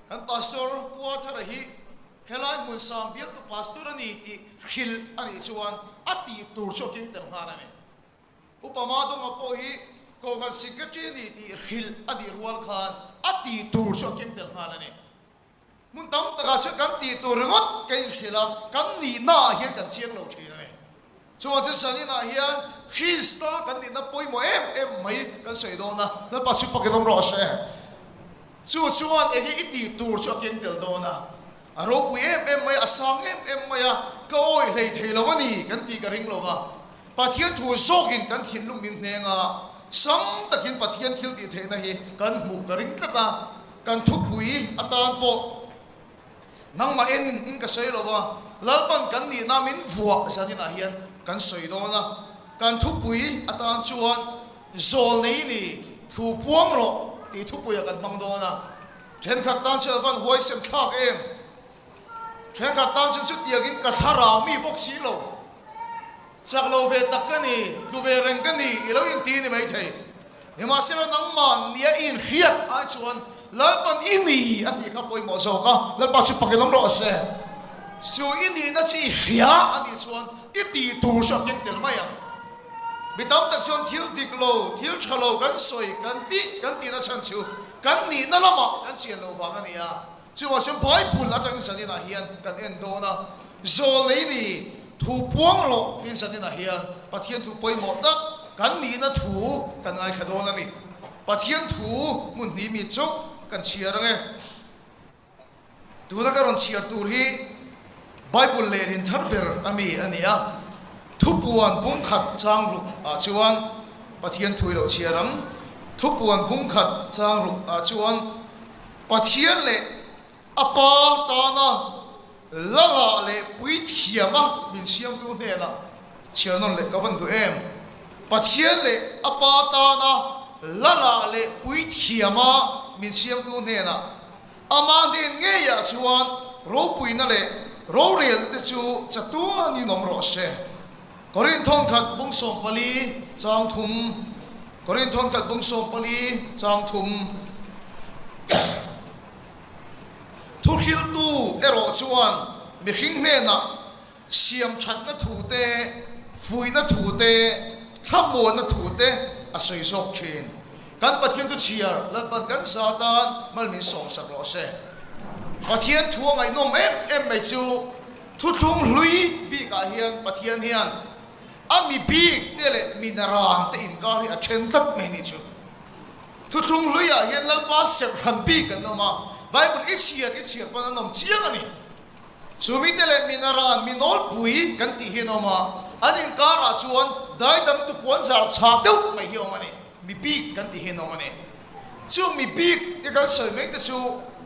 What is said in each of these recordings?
Kan Pastor Pu Athara hi helai hmun sang bialtu Pastor a ni tih hrilh a nih chuan a tih tur chu a keng tel nghal a ni. Upa Madonga pawh hi Kohhran Secretary a ni tih hrilh a nih rual khan a tih tur chu a keng tel nghal a ni. Hmun tam takah chuan kan tih tur ringawt kan inhrilh a, kan nihna ah hian kan chiang lo thin a ni. Chuvang chuan Sanin ah hian Krista kan nihna pawimawh em em mai kan sawi dawn a, Lalpa chu fakin awm rawh se. Chu chuan enge i tih tur chu a keng tel dawn a, a ropui em em mai a, a sang em em mai a, ka awih hlei thei lo a ni kan tih ka ring lo va. Pathian thu zawkin kan thinlung min hneng a, sang takin Pathian thil tih theihna hi kan hmuh ka ring tlat a. Kan thupui atan pawh nangmah en in ka sawi lo va, Lalpan kan nihna min vuah zaninah hian kan sawi dawn a. Kan thupui atan chuan zawl nei ni thu puang rawh tih thupuiah kan hmang dawn a. Thenkhat tan chuan a van huaisen thlak em? Thenkhat tan chuan chutiangin ka thlarau mi bawk si lo. Chak lo ve tak ka ni, tlu ve reng ka ni i lo inti ni maithei. Nimahsela nangmah nia i inhriat ai chuan Lalpan i ni a tih kha pawimawh zawk a, Lalpa chu fakin awm rawh se. Chu i nihna chu i hria a nih chuan i tih tur chu a keng tel mai ang. Mi tam tak chuan thil dik lo, thil tha lo kan sawi, kan tih, kan tihna chhan chu kan nihna lamah kan chian loh vang a ni a. Chuvang chuan Bible atangin zaninah hian kan en dawn a, Zawlnei ni thu puang rawh tiin zaninah hian Pathian thu pawimawh tak kan nihna thu kan ngaithla dawn a ni. Pathian thu hmun hnih mi chauh kan chhiar ang e. Tuna ka rawn chhiar tur hi Bible lehlin thar ber a mi a ni a, Thupuan bungkhat chang ruk ah chuan Pathian thu i lo chhiar ang. Thupuan bungkhat chang ruk ah chuan Pathian leh a Pa tana Lala leh Puithiama min siamtu hnenah chhiar nawn leh ka van duh em? Pathian leh a Pa tana Lala leh Puithiama min siamtu hnenah Ama hnen ngeiah chuan ropuina leh rorelna te chu chatuanin awm rawh se. Korinthon khat bung 14 chang thum Korinthon khat bung 14 chang thum Thuhriltu erawh chuan mihring hnenah siam thatna thu te, fuihna thu te, thlamuanna thu te a sawi zawk thin. Kan Pathian thu chhiar Lalpan kan za tan mal min sawmsak rawh se. Pathian thu a ngaihnawm em em mai chu Thuthlung hlui bikah hian Pathian hian a mi bik te leh mi naran te inkar hi a then tlat mai ni chu. Thuthlung hluiah hian Lalpa serh hran bik an awm a, Bible i chhiar i chhiar pawn an awm chiang a ni. Chu mi te leh mi naran, mi nawlpui kan tih hi an awm a, an inkarah chuan daidang tupuan zar chhah deuh mai hi a awm a ni, mi bik kan tih hi an awm a ni. Chu mi bik te kan sawi mai te chu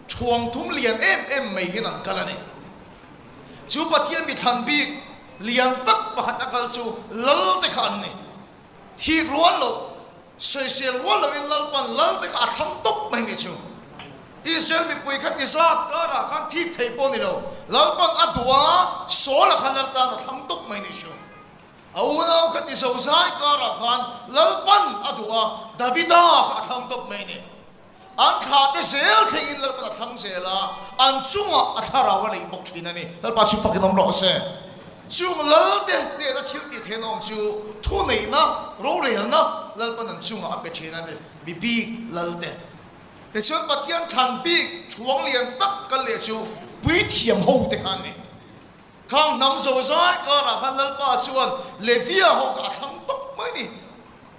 thuang thum lian em em mai hian an kal a ni. Chu Pathian mi thlan bik lian tak pakhat a kal chu lal te kha an ni. Thik rual loh, sawisel rual lohin Lalpan lal te kha a thlang tawp mai ni chu. Israel mipui kha ti zat karah khan thik thei pawh ni lo, Lalpan a duh a, Saul-a kha lal tan a thlang tawp mai ni chu. A unau kha ti zo zai karah khan Lalpan a duh a, Davida kha a thlang tawp mai ni. An thlah te zel thlengin Lalpan a thlang zel a, an chungah a thlarau a neih bawk thin a ni. Lalpa chu fakin awm rawh se. Chung lal te hnena thil tih theihna awm chu thuneihna, rorelna Lalpan an chungah a pe thin a ni, mi bik lal te. Tichuan Pathian thlan bik thuang lian tak kal leh chu puithiam ho te kha an ni. Khang hnam zozai karah khan Lalpa chuan Levia ho kha a thlang tawp mai ni.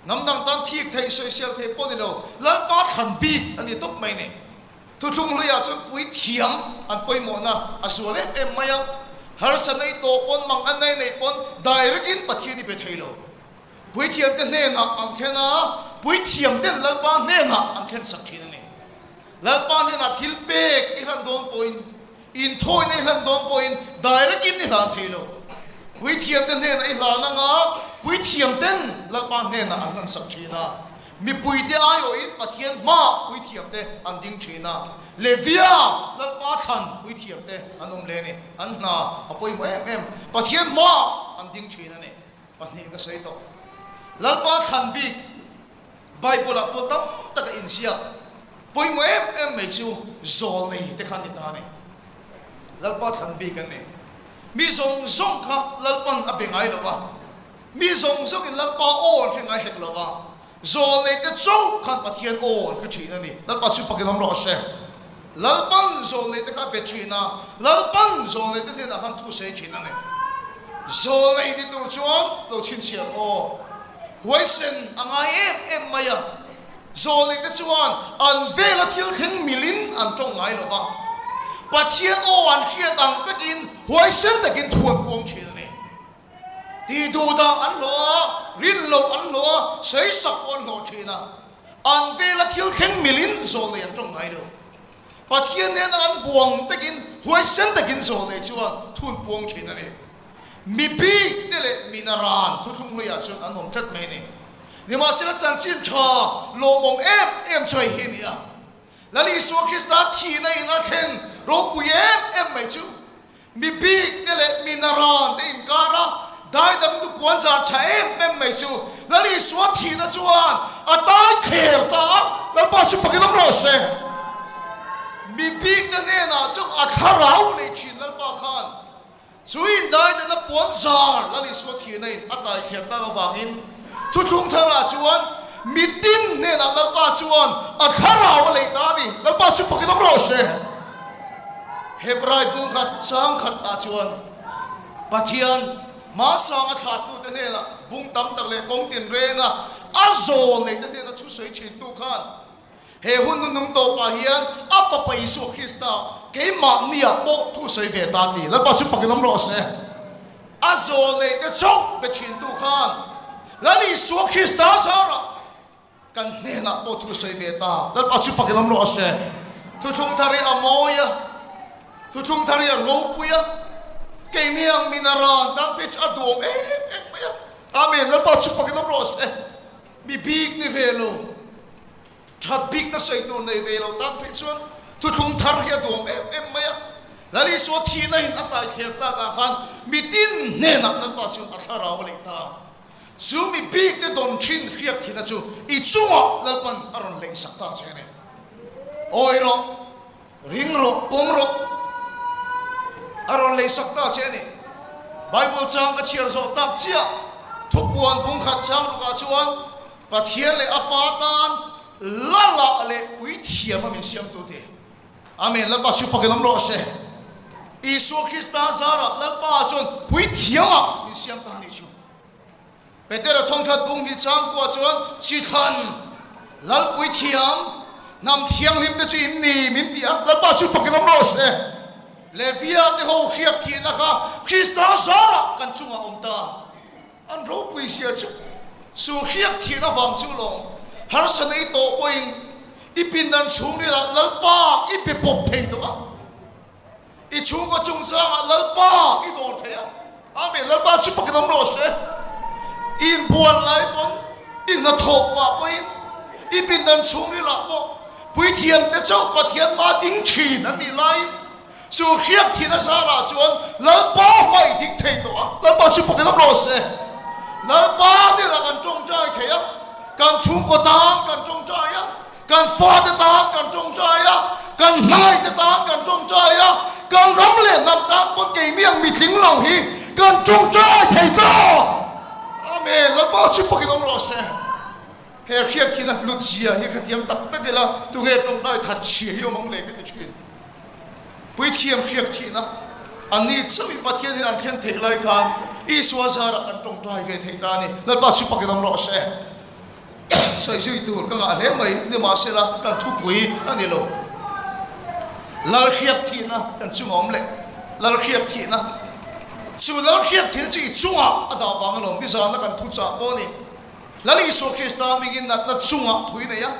Hnam dang tan thik theih, sawisel theih pawh ni lo, Lalpa thlan bik a ni tawp mai ni. Thuthlung hluiah chuan pui thiam an pawimawhna a zual em em mai a, harsa nei tawh pawn, mang a nei neih pawn direct in Pathian i be thei lo. Puithiamte hnenah an thlen a, puithiamten Lalpa hnenah an thlensak thin a ni. Lalpa hnenah thil pek i hlan dawn pawhin, Inthawina i hlan dawn pawhin direct in i hlan thei lo. Puithiamte hnenah i hlan anga puithiamten Lalpa hnenah an hlan sak thin a. Mipuite aiawhin Pathian hmaah puithiamte an ding thin a. Levia Lalpa thlan puithiamte an awm leh a ni. An hna a pawimawh em em. Pathian hmaah an ding thin a ni. Pahnih ka sawi tawh. Lalpa thlan bik Bible-ah pawh tam tak a inziak. Pawimawh em em mai chu zawlnei te kha an ni ta a ni. Lalpa thlan bik an ni. Mi zawng zawng kha Lalpan a be ngai lo va, mi zawng zawngin Lalpa aw an hre ngai hek lo va, zawlnei te chauh khan Pathian aw an hre thin a ni. Lalpa chu fakin awm rawh se. Lalpan zawlnei te kha a be thin a, Lalpan zawlnei te hnenah khan thu sawi thin a ni. Zawlnei ni tur chuan lo chhinchhiah aw. Huaisen a ngai em em mai a. Zawlneite chuan an vela thil thleng milin an tawng ngai lo va, Pathian aw an hriat ang takin huaisen takin thu an puang thin a ni. Tih duhdah an hlawh a, rin loh an hlawh a, sawisak pawh an hlawh thin a. An vela thil thleng milin zawlnei an tawng ngai lo. Pathian nena an buang takin huaisen takin zawlnei chuan thu an puang thin a ni. Mi bik te leh mi naran thuthlung hluiah chuan an awm tlat mai a ni. Nimahsela chanchin tha lawmawm em em chu hei hi a ni a, Lal Isua Krista thihna in a thlen ropui em em mai chu mi bik te leh mi naran te inkara daidang dupuan zar tha em em mai chu Lal Isua thihna chuan a tai thler ta a, Lalpa chu fakin awm rawh se. Mi bik te hnenah chu a thlarau nei thin Lalpa khan Chu indaidana puan zar Lal Isua thihna in a tai thler tak avangin thuthlung tharah chuan mitin hnenah Lalpa chuan a thlarau a lei ta a ni. Lalpa chu fakin awm rawh se. Hebrai bung khat chang khat ah chuan Pathian hmasanga thlahtute hnenah bung tam tak leh kawng tinrenga a zawl neihte hnena thu sawi thintu khan He hun nunung tawpah hian a Fapa Isua Krista keimahniah pawh thu sawi ve ta ti Lalpa chu fakin awm rawh se. A zawlneihte chauh be thintu khan Lal Isua Krista zarah kan hnenah pawh thu sawi ve ta Lalpa chu fakin awm rawh se. Thuthlung thar hi a mawi a, thuthlung thar hi a ropui a, keini ang min a ran tan phei chu a duhawm em em mai a. Amen, Lalpa chu fakin awm rawh se. Mi bik ni ve lo. That bikna sawi tur nei ve lo tan phei chuan thuthlung thar hi a duam em em mai a. Lal Isua thihna in a tai thler tak ah khan mitin hnenah Lalpa chuan a thlarau a lei ta. Chu mi bik te dawn thin hriak thihna chu i chungah Lalpan a rawn leihsak ta che a ni. Awi rawh. Ring rawh, pawm rawh. A rawn leisak ta che a ni. Bible chang ka chhiar zawh tak chiah thupuan bung khat chang rukah chuan Pathian leh a Pa tan Lala leh Puithiam a min siamtu ti. Amen. Lalpa chu fakin awm rawh se. Isua Krista zarah Lalpa chuan Puithiam ah min siam ta a nih chu. Petera thawngthat bung hi changkua chuan chi thlan, Lalpui thiam, hnam thianghlim te chu in ni min ti a, Lalpa chu fakin awm rawh se. Levia te ho hriak thihna kha Krista zarah kan chungah awm ta. An ropui zia chu chu hriak thihna vang chu lawm harsa nei tawh pawhin i pindan chhungrilah Lalpa i be pawp thei tawh a. I chhungkaw chungchangah Lalpa i dawr thei a, Amen, Lalpa chu fakin awm rawh se. I inbuan lai pawn, i hnathawh pah pawhin, i pindan chhungrilah pawh puithiamte chauh Pathian hma ding thin an nih laiin chu hriak thihna zarah chuan Lalpa hma i ding thei tawh a, Lalpa chu fakin awm rawh se. Lalpa hnenah kan tawngtai thei a, kan chhungkaw tan kan tawngtai a, Kan fate tan kan tawngtai a, kan hmangaihte tan kan tawngtai a, kan ram leh hnam tan pawn keimi ang mitling lo hi kan tawngtai thei ta! Amen! Lalpa chu fakin awm rawh se. He hriat hian a hlut zia hi ka thiam tak tak ila, tunge tawngtai that chhia hi awm ang le ka ti thin. Puithiam hriak thihna, anni chauhin Pathian hian an thlen theih lai khan Isua zarah kan tawngtai ve thei ta a ni. Lalpa chu fakin awm rawh se. Sawi zui tur ka ngah hle mai, nimahsela kan thupui a ni lo. Lalhriak thihna kan chunga awm leh Lalhriak thihna chu Lalhriak thihna chu i chungah a dah vang alawm nizana kan thu chah pawh a ni. Lal Isua Krista hmingin natna chungah thu i nei a,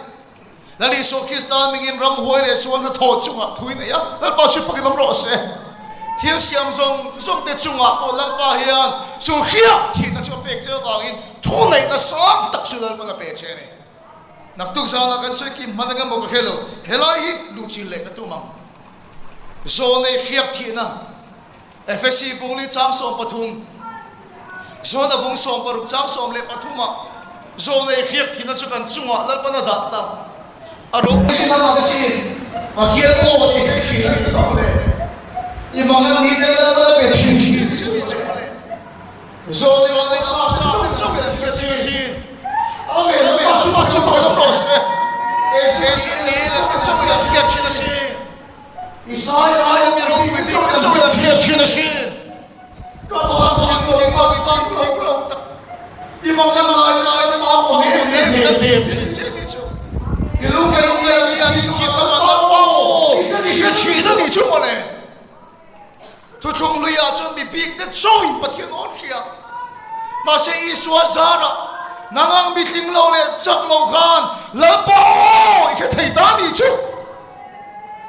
Lal Isua Krista hmingin ramhuai leh sual hnathawh chungah thu i nei a, Lalpa chu fakin awm rawh se. Thil siam zawng zawng te chungah pawh Lalpa hian chu hriak thihna chu a pek che avangin thu neihna sang tak chu Lalpan a pe che a ni. Naktuk zanah kan sawi kim hman engemaw ka hre lo, helai hi luhchil leh ka tum ang. Zawlnei hriak thihna. Efesi bungli chang 13, Jona bung 60 chang 13 ah Zawlnei hriak thihna chu kan chungah Lalpan a dah ta. A ropui sin a mak asin. Pathian aw tih hre thin a ni tawh le. I mang ni te lal a pe thin thin che ni chu le. Zawh chuan leh sa sa te chauh in an hria si asin. Amen amen chu a chu ka lo tawh se. Ese ni leh te chauh in an hria thin asin. Isaiah mi ropui bik te chauh in an hria thin asin. Ka pa han lo pa tan lo lo tak. I mang a lai lai na ma aw he he min a dem thin che ni chu. I lung leh lung leh ni a ni thin na ma pa aw i hre thin a ni chu mawle. Thuthlung luiah chuan mi bik te chauhin Pathian awn hria. Mahse Isua zarah nangang mitling lo leh chak lo khan Lalpa aw i hre thei ta ni chu.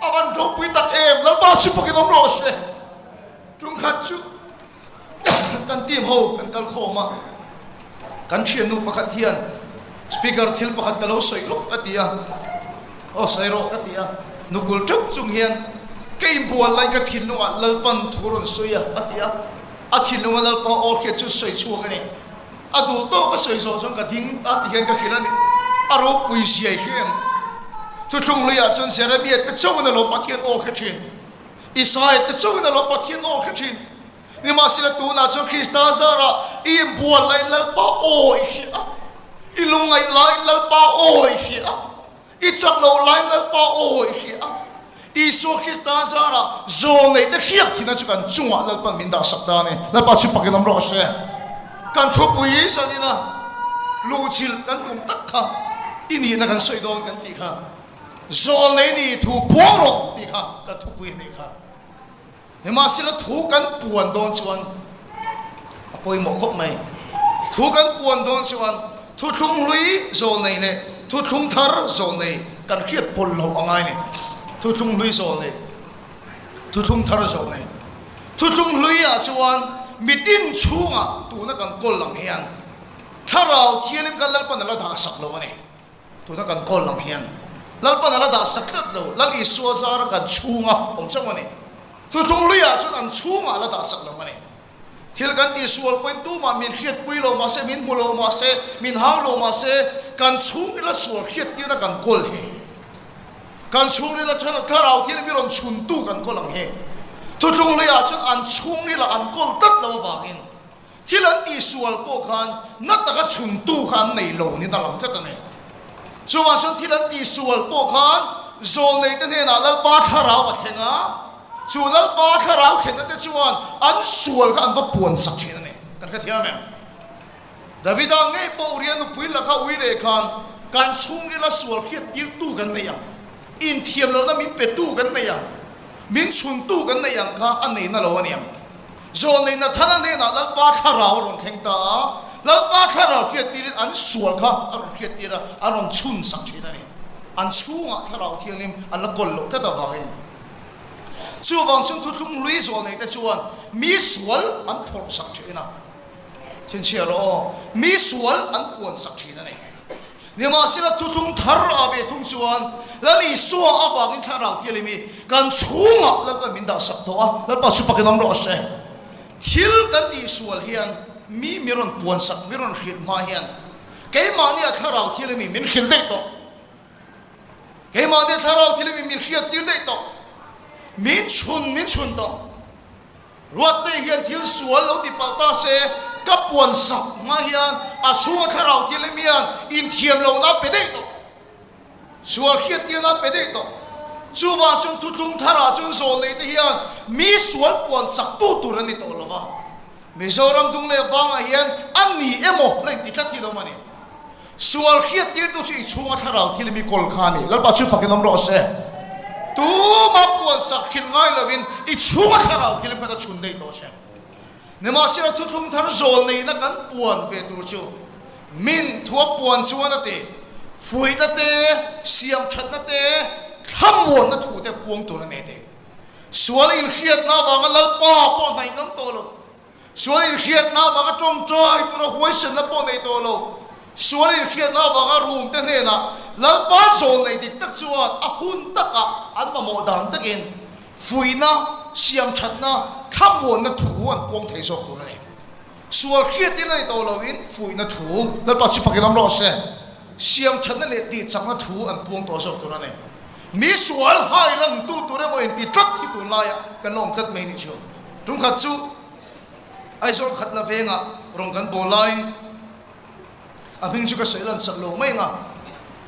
A van ropui tak em, Lalpa chu fakin awm rawh se. Ṭumkhat chu kan team ho kan kal khawm a, kan ṭhiannu pakhat hian speaker thil pakhat ka lo sawi lawk a ti a, aw sawi rawh ka ti a, nukul ṭeuh chung hian ka inbual lai ka thinlungah Lalpan thu rawn sawi a a ti a, a thinlunga Lalpa aw hriat chu sawi chhuak a ni. A duh tawk ka sawi zawh chuan ka ding ta ti hian ka hrilh a ni. A ropui ziai hre ang. Thuthlung luiah chuan Jeremiah te chauhin a lo Pathian aw hre ṭhin. Israel te chauhin a lo Pathian aw hre thin. Nimahsela tunah chuan Krista zarah i inbual laiin Lalpa aw i hria a, i lungngaih laiin Lalpa aw i hria a, i chak loh laiin Lalpa aw i hria a. Isua Krista zarah zawlneih te hriat thina chu kan chungah Lalpan min dahsak ta a ni. Lalpa chu fakin awm rawh se. Kan thupui zanina luhchilh kan tum tak kha i nihna kan sawi dawn kan tih kha. Zawlnei ni thu puang rawh tih kha kan thupui a nih kha. Nimahsela thu kan puan dawn chuan a pawimawh khawp mai. Thu kan puan dawn chuan thuthlung hlui zawlnei leh thuthlung thar zawlnei kan hriat pawlh loh a ngai ni. Thuthlung hlui zawlnei, thuthlung thar zawlnei. Thuthlung hluiah chuan mitin chhungah tuna kan kawl lang hian Thlarau Thianghlim kha Lalpan a la dahsak lo a ni. Tuna kan kawl lang hian Lalpan a la dah sak tlat lo, Lal Isua zara kan chhunga awm chauh a ni. Thuthlung luiah chuan an chhungah a la dah sak lo a ni. Thil kan tihsual pawhin tumah min hriatpui lo mah se, min hmu lo mah se, min hau lo mah se, kan chhungrila sual hriattirna kan kawl hi, kan chhungrila thlarau thil mi rawn chhuntu kan kawl ang hi, thuthlung luiah chuan an chhungrila an kawl tlat lo avangin, Thil an tihsual pawh khan na taka chhuntu kha an nei lo niin a lang tlat a ni. Chuvang chuan thil an tihsual pawh khan zawlneite hnenah Lalpa thlarau a thleng a, chu Lalpa thlarau thlenna te chuan an sual kha an va puan sak thin a ni. Kan hrethiam em? Davida ngei pawh Uria nupui laka ui leh khan kan chhungrila sual hriattirtu kan nei ang, inthiamlohna min petu kan nei ang, min chhuntu kan nei ang kha a neina lo a ni ang. Zawlnei Nathana hnenah Lalpa thlarau a rawn thleng ta a, Lalpa thlarau hriattirin an sual kha a rawn hriattir a, a rawn chhun sak thin a ni. An chhungah thlarau thianghlim an la kawl loh tlat avangin. Chuvang chuan thuthlung hlui zawlneite chuan mi sual an phawrh sak thin a. Chhinchhiah rawh aw, mi sual an puan sak thin a ni. Nimahsela thuthlung thar a ve thung chuan Lal Isua avangin thlarau thianghlim hi kan chhungah Lalpa min dahsak tawh a, Lalpa chu fakin awm rawh se. Thil kan tihsual hian mi mi rawn puansak, mi rawn hrilh hma hian keimahnia thlarau thianghlim hi min hrilh daih tawh. Keimahnia thlarau thianghlim hi min hriattir daih tawh. Min chhun min chhun tawh. Ruatte hian thil sual lo ti palh ta se, ka puan sak hma hian a chhunga thlarau thil em hian inthiam lohna a pe daih tawh. Sual hriattirna a pe daih tawh. Chuvang chuan thuthlung tharah chuan zawlneite hian mi sual puan saktu tur an ni tawh lo va. Mizoram dung leh vangah hian a ni emaw la inti tlat hi lo a ni. Sual hriattirtu chu i chhunga thlarau thil mi kawl kha a ni. Lalpa chu fakin awm rawh se. Tuma puansak hrilh ngai lovin i chhunga thlarau thil hmel a chhun daih tawh che. Nimahsela thuthlung thar zawl neihna kan puan ve tur chu min thua puan chuan a ti. Fuihna te, siam thatna te, thlamuanna thu te puang tur a ni a ti. Sual inhriatna avanga Lalpa pawh hnaih ngam tawh lo. Sual inhriatna avanga tawngtai tura huaisenna pawh nei tawh lo. Sual inhriatna avanga room te hnenah Lalpa zawl nei dik tak chuan a hun takah an mamawh dan takin fuihna, siamthatna, thlamuanna thu an puang thei zawk tur a ni. Sual hriatin a ni tawh loin fuihna thu Lalpa chu fakin awm rawh se. Siamthatna leh tihchakna thu an puang tawh zawk tur a ni. Mi sual hai langtu tur emaw inti tlat hi tunlaiah kan la awm tlat mai nih chu. Tumkhat chu Aizawl khat la vengah rawn kan bawl laiin a hming chu ka sawi lan sak lo mai ang a,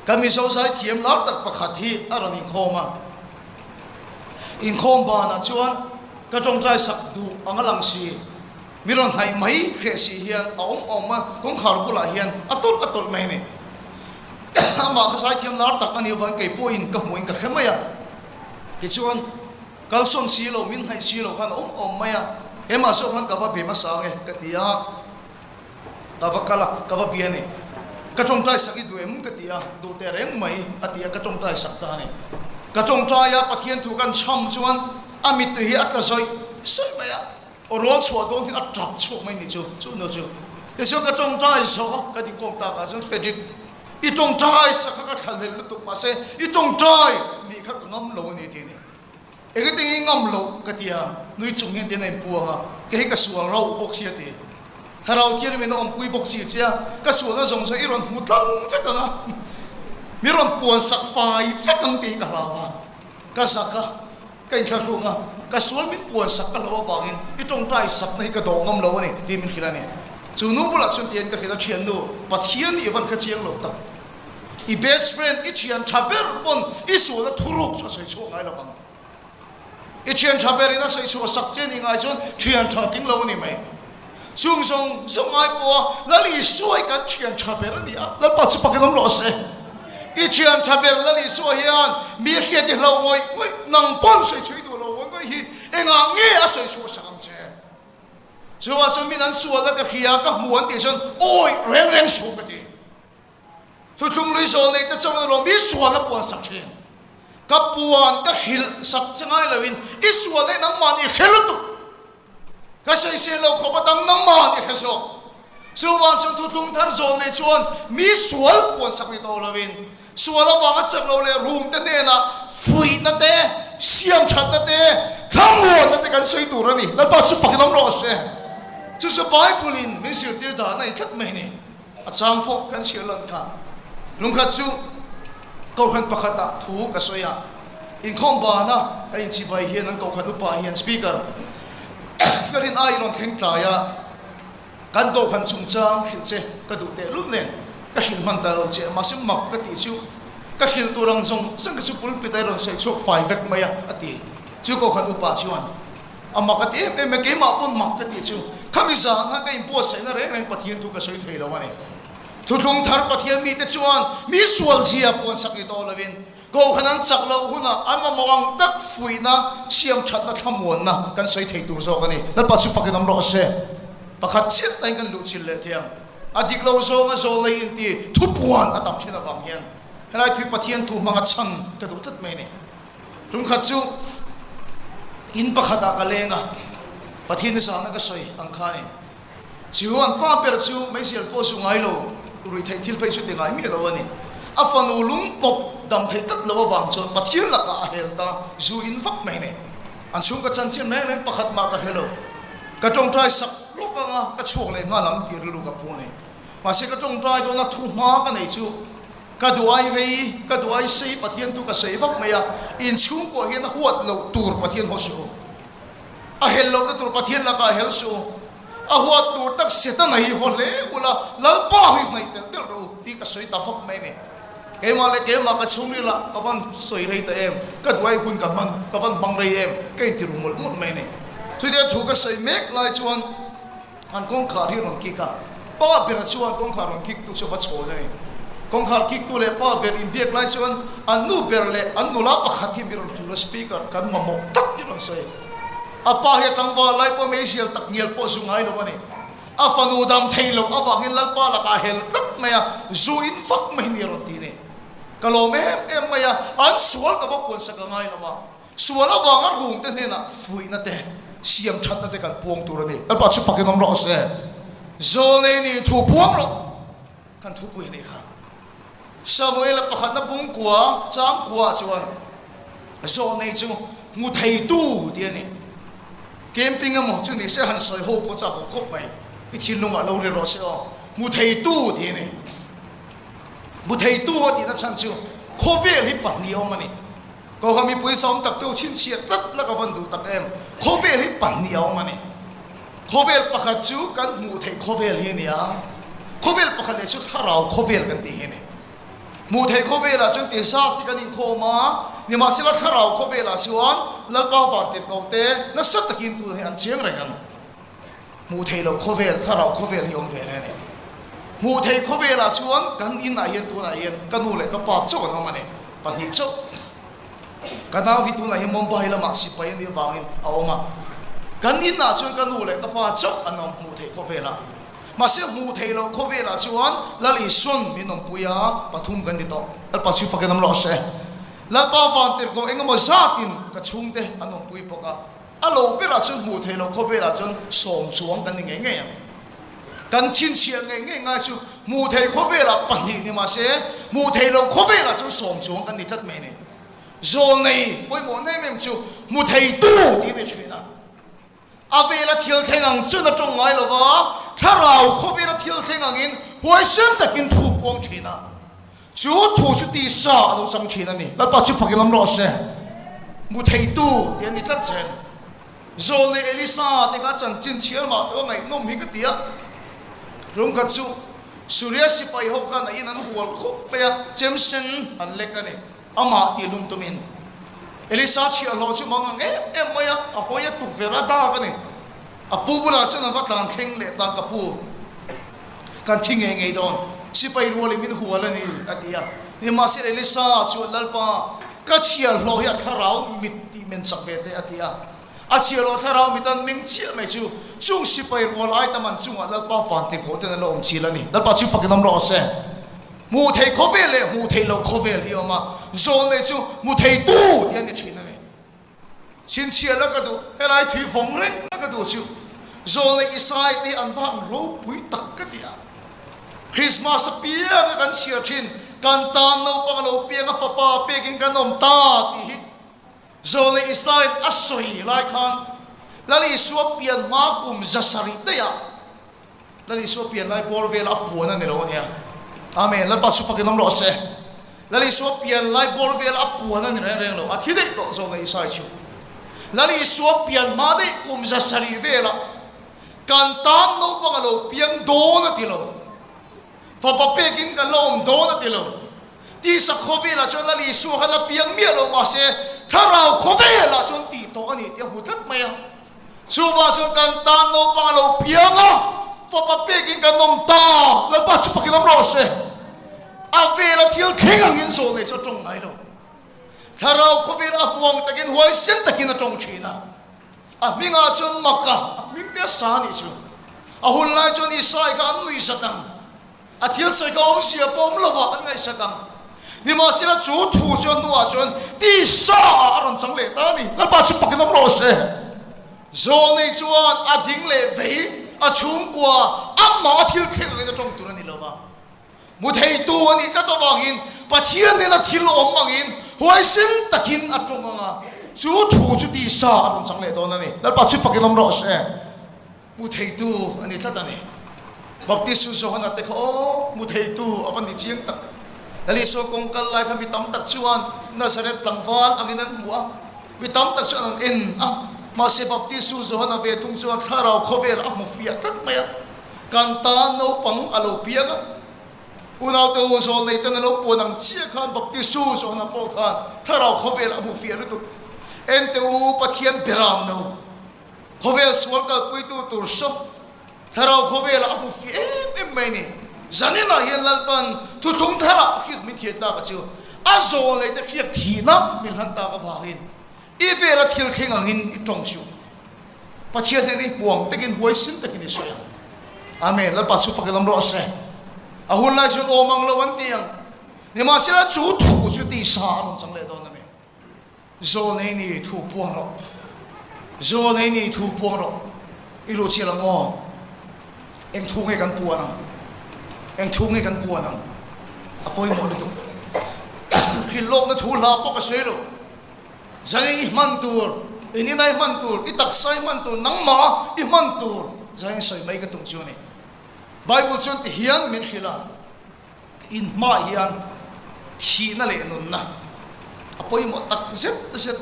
kan Mizo zaithiam lar tak pakhat hi a rawn inkhawm a. Inkhawm banah chuan ka tawngtai sak duh ang a lang si. Mi rawn hnaih mai hreh si hian a awm awm a, kawngkhar bulah hian a tawlh a tawlh mai a ni. Amah kha zaithiam lar tak a nih avangin kei pawhin ka hmuhin ka hre mai a. Tichuan, kalsawn si lo, min hnaih si lo khan a awm awm mai a, keimah zawk khan ka va be hmasa ang e ka ti a, ka va kal a, ka va bia a ni. Ka tawngtai sak i duh em? ka ti a, duh teh reng mai a ti a, ka tawngtai sak ta a ni. Ka tawngtai a, Pathian thu kan chham chuan a mittui hi a tla zawih zawih mai a. Aw rawl chhuah dawn hian a tap chhuak mai ni chu, chu nu chu. Tichuan ka tawngtai zawh a, ka dingkawm tak ah chuan Frederick, i tawngtai sak kha ka thlahlel lutuk mahse i tawngtai nih kha ka ngam lo a ni tih a ni. Engtin i ngam loh ka ti a, nui chung hian tiin a inpuang a, kei hi ka sual rauh bawk si a ti. Thlarau thian min a awmpui bawk si che a, ka sualna zawng zawng i rawn hmu tlang vek ang a, mi rawn puan sak fai vek ang tih hi ka hlau a, ka zak a. Ka inthlahrung a, ka sual min puan sak ka hlauh avangin i tawngtai sakna hi ka dawh ngam lo a ni tih min hrilh a ni. Chu nu bulah chuan tihian ka hrilh a, Thiannu, Pathian i van kha chiang lo tak. I best friend, i thian tha ber pawn i sualna thuruk chu a sawi chhuak ngai lo vang. I thian tha berin a sawi chhuah sak che ni ngai chuan thian tha tling lo a ni mai. Chung zawng zawng ngai pawha Lal Isua hi kan thian tha ber a ni a, Lalpa chu fakin awm rawh se. I thian tha ber Lal Isua hian mi hriat i hlauh ngawih ngawih, nang pawn sawi chhuah i duh lo ngawih ngawih hi engah nge a sawi chhuah sak ang che? Chuvang chuan min an sual a ka hria, ka hmu an tih chuan awi reng reng suh ka ti. Thuthlung lui zawl neih te chuan alawm i sual a puan sak thin. Ka puan ka hrilh sak che ngai loin i sual leh nangmahni hre lutuk. Ka sawisel lo khawp a dang nangmahni hre zawk. Chuvang chuan thuthlung thar zawl neih chuan mi sual puan sak ni tawh loin sual avanga chak lo leh rum te hnenah fuihna te, siam thatna te, thlamuanna te kan sawi tur a ni. Lalpa chu fakin awm rawh se. Chu chu Bible in min zirtir dan a ni tlat mai a ni. A chang pawh kan chhiar lan kha. Lungkhat chu Kohhran pakhatah thu ka sawi a, inkhawm bana ka inchibai hian an Kohhran upa hian Speaker ka rin aiin rawn thleng tlai a, kan Kohhran chungchang hrilh che ka duh tehlul nen ka hrilh hman ta lo che, mahse mak ka tih chu ka hrilh tur ang zawng zawng ka chu pulpit a i rawn sawi chhuak fai vek mai a, a ti. Chu Kohhran upa chuan. A mak a ti em em e, keimah pawn mak ka tih chu khami zan khan ka inbuatsaihna reng reng Pathian thu ka sawi thei lo a ni. Thuthlung thar Pathian mite chuan mi sual zia puan sak ni tawh lovin Kohhran an chak loh hunah an mamawh ang tak fuihna, siam thatna, thlamuanna kan sawi thei tur zawk a ni. Lalpa chu fakin awm rawh se. Pakhat chiah tain kan luh chil leh thiang. A dik lo zawnga zawl nei inti thupuan a tam thin avang hian helai thu hi Pathian thu hmanga chhan ka duh tlat mai a ni. Tumkhat chu in pakhatah ka leng a, Pathian zana ka sawi ang kha a ni. Chu an pa ber chu meizial pawh zu ngai lo, ruih theih thil phei chu ti ngai miah lo a ni. A fanu lung pawp dam theih tlat lo avang chuan Pathian lakah a hel ta, zu in vak mai a ni. An chhungka chanchin reng reng pakhat mah ka hre lo. Ka tawngtai sak lawk ang a, ka chhuak leh nghal ang tih rilru ka phu a ni. Mahse ka tawngtai dawna thu hma ka nei chu Ka duai rei, ka duai sei Pathian chu ka sawi vak mai a, inchhungkuah hian a huat loh tur Pathian haw suh u. A hel lohna tur Pathian lakah hel suh u. A huat tur tak Setana hi haw hle ula, Lalpa hi hnaih telh telh rawh u tih ka sawi ta vak mai a ni. Keimah leh keimah ka chhungril ah ka van sawi rei ta em, ka duai hun ka hman, ka van hmang rei em, ka inti ru mawlh mawlh mai a ni. Chutia thu ka sawi mek lai chuan, An kawngkhar hi rawn kik a, pa ber chuan kawngkhar rawn kik tu chu a va chhawn a ni. Kawngkhar kik tu leh pa ber inbiak lai chuan an nu ber leh an nula pakhat hi mi rawn hrilh a, speaker kan mamawh tak hi rawn sawi. A pa hi a tlangval lai pawh meizial tak ngial pawh zu ngai lo a ni. A fanu dam thei loh avangin Lalpa lakah a hel tlat mai a, zu in vak mai ni a rawn ti a ni. Ka lawm em em mai a, an sual ka va puansak a ngai lo a. Sual avanga rungte hnenah fuihna te, siam thatna te kan puang tur a ni. Lalpa chu fakin awm rawh se. Zawlnei nih thu puang rawh kan thupui a nih kha. Samuela pakhatna bungkua changkua ah chuan zawlnei chu hmu theitu tih a ni. Camping emaw chu ni se han sawi ho pawh chak awm khawp mai. I thinlungah lo ri rawh se aw. Hmu theitu tih a ni. Hmu theitu a tihna chhan chu khawvel hi pahnih a awm a ni. Kohhran mipui sawm tak te chhinchhiah tlat la ka van duh tak em. Khawvel hi pahnih a awm a ni. Khawvel pakhat chu kan hmuh theih khawvel hi a ni a, khawvel pakhat leh chu thlarau khawvel kan tih hi a ni. Hmuh theih khawvelah chuan ti zat hi kan inkhawm a, nimahsela thlarau khawvelah chuan Lalpa vantirhkoh te nasa takin tun hi an chiang reng ang. Hmuh theih loh khawvel, thlarau khawvel hi awm ve reng a ni. Hmuh theih khawvelah chuan kan inah hian tunah hian ka nu leh ka pa chauh an awm a ni, pahnih chauh. Ka nau hi tunah hian Mumbai lamah sipai a nih avangin a awm a, kan inah chuan ka nu leh ka pa chauh an awm hmuh theih khawvelah. Mahse hmuh theih loh khawvelah chuan Lal Isuan min awmpui a, pathum kan ni tawh. Lalpa chu fakin awm rawh se. Lalpa vantirhkoh eng emaw zatin ka chhungte an awmpui bawk a, a lo berah chuan hmuh theih loh khawvelah chuan sawm chuang kan ni ngei ngei ang. Kan chhinchhiah ngei ngei ngai chu hmuh theih khawvelah pahnih ni mahse hmuh theih loh khawvelah chuan sawm chuang kan ni tlat mai a ni. Zawlnei pawimawh em em chu hmu theitu tih a ni thin a. A vela thil thleng ang chuan a tawng ngai lo va, thlarau khawvela thil thleng angin huaisen takin thu puang thin a. Chu thu chu tisa a lo chang thin a ni. Lalpa chu fakin awm rawh se. Hmu theitu tih a ni tlat zel. Zawlnei Elisa te kha chanchin chhiar mah tawh a ngaihnawm hi ka ti a. Tumkhat chu Suria sipai ho khan a in an hual khup mai a, chemsen an lek a ni. Amah tih hlum tumin Elisa chhiahhlawh chu mang ang em em mai a, a hawi a tukverh a dak a ni. A pu bulah chuan an va tlan thleng leh ta, Ka pu, kan thi ngei ngei dawn, sipai rualin min hual a ni, a ti a. Nimahsela Elisa chuan, Lalpa, ka chhiahhlawh hi a thlarau mit tih men chak ve teh, a ti a. A chhiahhlawh thlarau mit an meng chiah mai chu, chung sipai rual ai tam an chungah Lalpa vantirhkoh ten an lo awm chil a ni. Lalpa chu fakin awm rawh se. Hmuh theih khawvel leh hmuh theih loh khawvel hi a awm a, zawl nei chu hmu theitu tih a ni thin a ni. Chhinchhiah la ka duh, helai thui vawng reng la ka duh chu zawl nei Isai te hi an va han ropui tak ka ti a. Christmas a piang a kan chhiar thin, kan tan naupang a lo piang a fapa pekin kan awm ta tih hi Zawl nei Isaiin a sawi lai khan Lal Isua pian hma kum 700 daih ah Lal Isua pian lai bawr vela a puan a ni lo a nia. Amen. Lalpa chu fakin awm rawh se. Lal Isua pian lai bawr vela a puan a ni reng reng lo. A thi daih tawh zawk na Isai chu. Lal Isua pian hma daih kum 700 vela kan tan naupang a lo piang dawn a ti lo. Fapa pekin kan la awm dawn a ti lo. Tisa khawvelah chuan Lal Isua kha la piang miah lo mahse thlarau khawvelah chuan tih tawh a ni tih a hmu tlat mai a. Chuvang chuan kan tan naupang a lo piang a, fapa pekin kan awm ta, Lalpa chu fakin awm rawh se. A vela thil thleng angin zawh nei chu a tawng ngai lo. Thlarau khawvela a hmuang takin huaisen takin a tawng thin a. A hmingah chuan Maka, a hming te a sa a nih chu. A hun lai chuan Isai kha an nuihzat ang. A thil sawi kha awmzia pawh awm lova an ngaihsak ang. Nimahsela chu thu chu a hnuah chuan tisa ah a rawn chang leh ta a ni. Lalpa chu fakin awm rawh se. Zawlnei chuan a ding leh vei, a chhungkua, amah a thil thleng angin a tawng tur a ni lova. Mu theitu a nih tlat avangin Pathian nena thil awm angin huaisen takin a tawng ang a, chu thu chu tisa a rawn chang leh dawn a ni. Lalpa chu fakin awm rawh se. Mu theitu a ni tlat a ni. Baptist Johana te kha aw, mu theitu a va ni chiang tak. Lal Isua kawng kal lai kha mi tam tak chuan Nazareth tlangval angin an hmu a, mi tam tak chuan an en a. Mahse Baptist Johana ve thung chuan thlarau khawvel a hmu fiah tlat mai a, kan tan naupang a lo piang a. Unaute u zawl nei ten a lo puan ang chiah khan Baptist Johana pawh khan thlarau khawvel a hmu fiah lutuk. Ente u Pathian beram no. Khawvel sual kalpuitu tur hrawk thlarau khawvelah a hmu fih em em mai a ni. Zaninah hian Lalpan thuthlung tharah hriat min thiat tak a chu a zawl nei te hriat thihna min hlan tak avangin i vela thil thleng angin i tawng chu Pathian hian i hmuang takin huaisin takin i sawi ang. Amen. Lalpa chu fak i lam rawh se. A hun lai chuan awm ang lo an ti ang. Nimahsela chu thu chu tisa a rawn chang leh dawn a ni. Zawlnei ni thu puang rawh. Zawlnei ni thu puang rawh. I luh chiah lo maw? Eng thu nge kan puan ang? Eng thu nge kan puan ang? A pawimawh lutuk. Hrilhlawkna thu hla pawh ka sawi lo. Zai i hman tur, i nina i hman tur, i taksa i hman tur, nangmah i hman tur zai sawi mai ka tum chu a ni. Bible chuan ti hian min hrilh a. In hmaah hian thihna leh nunna a pawimawh tak zet zet.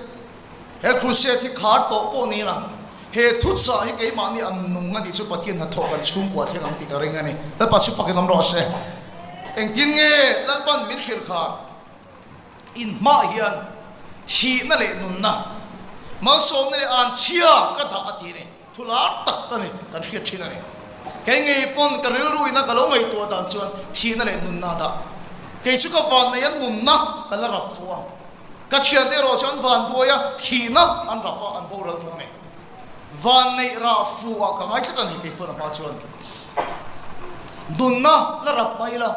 He crusade hi khar tawh pawh ni ila, he thuchah hi keimahni an nung a nih chu Pathian hnathawh kan chhungkua thleng ang tih ka ring a ni. Lalpa chu fakin awm rawh se. Engtin nge Lalpan min hrilh kha? In hmaah hian thihna leh nunna, malsawmna leh anchhia ka dah a ti a ni. Thu lar tak a ni, kan hriat thin a ni. Kei ngei pawn ka rilru ina ka lo ngaihtuah dan chuan thihna leh nunna dah. Kei chu ka van nei a nunna ka la rap fuh a. Ka thiante erawh chu an van duai a, thihna an rap a, an boral thung a ni. Van neih rah fuh ah ka ngai tlat a ni kei pawn a hma chuan. Nunna la rap mai ila,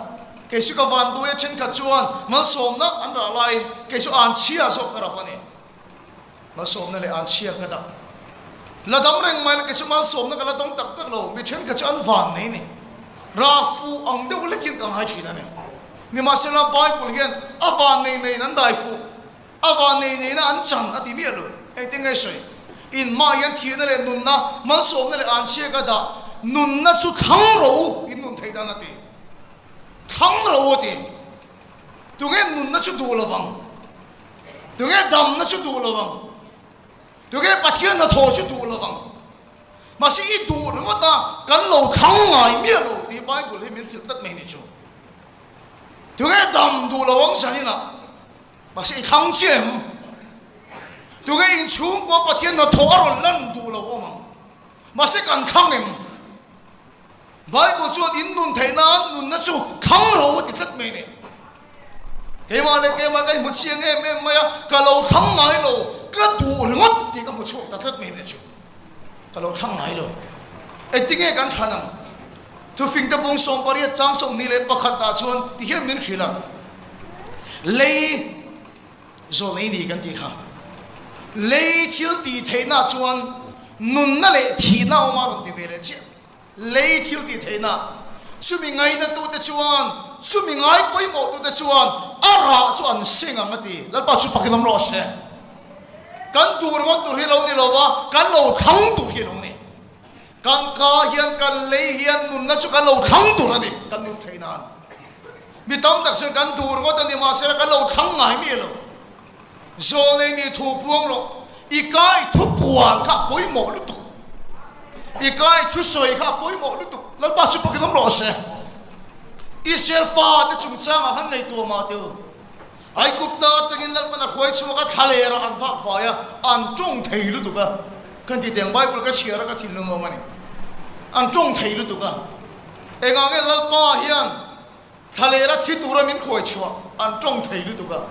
kei chu ka van duai a thenkhat chuan malsawmna an rah laiin kei chu anchhia zawk ka rap a ni. Malsawmna leh an chhia ka dah. La dam reng mai la kei chu malsawmna ka la dawng tak tak lo, mi thenkhat chu an van nei ni. Ra fuh ang deuh lekin ka ngai thin a ni. Nimahsela Bible hian a van nei neiin an dai fuh, a van nei neina an chan a ti miah lo. Engtin nge sawi? Inhmah hian thihna leh nunna, malsawmna leh an chhia ka dah, nunna chu thlang rawh u, in nun theih dan a ti. Thlang rawh u a ti. Tunge nunna chu duh lovang? Tunge damna chu duh lo ang? Tunge Pathian hnathawh chu duh lo ang? Mahse i duh ringawt a, kan lo thlang ngai miah lo tih Bible hi min hrilh tlat mai ni chu. Tunge dam duh lo ang zaninah? Mahse i thlang chiah em? Tunge inchhungkua Pathian hnathawh a rawn lan duh lo awm ang? Mahse kan thlang em? Bible chuan in nun theih nan nunna chu thlang ro a ti tlat mai ni. Keimah leh keimah ka inhmu chiang em em mai a, ka lo thlang ngai lo, ka duh ringawt tih ka hmu chhuak ta tlat mai ni chu. Ka lo thlang ngai lo. Engtinge kan thlan ang? Thufingte bung 18 chang 21 ah chuan ti hian min hrilh a, Lei zawh nei ni kan tih kha. Lei thil tih theihna chuan nunna leh thihna a awm a rawn ti ve leh chiah. Lei thil tih theihna, chumi ngainatute chuan, chumi ngai pawimawhtute chuan a rah chu an seng ang a ti. Lalpa chu fakin awm rawh se. Kan duh ringawt tur hi lo ni lo va, kan lo thlang tur hi a lo ni. Kan ka hian, kan lei hian nunna chu kan lo thlang tur a ni, kan nun theih nan. Mi tam tak chuan kan duh ringawt a ni, mahse kan lo thlang ngai miah lo. Zawlnei nih thu puang rawh. I ka i thu puan kha a pawimawh lutuk. I ka i thu sawi kha a pawimawh lutuk. Lalpa chu fakin awm rawh se. Israel fate chungchangah khan ngaihtuah mah teh u. Aigupta atangin Lalpan a hruai chhuak a, thlalerah an vak vai a, an tawng thei lutuk a. Kan ti teng Bible ka chhiar a ka thinlung awm a ni. An tawng thei lutuk a. Engah nge Lalpa hian Thlalera thi tura min khawi chhuah an tawng thei lutuk a.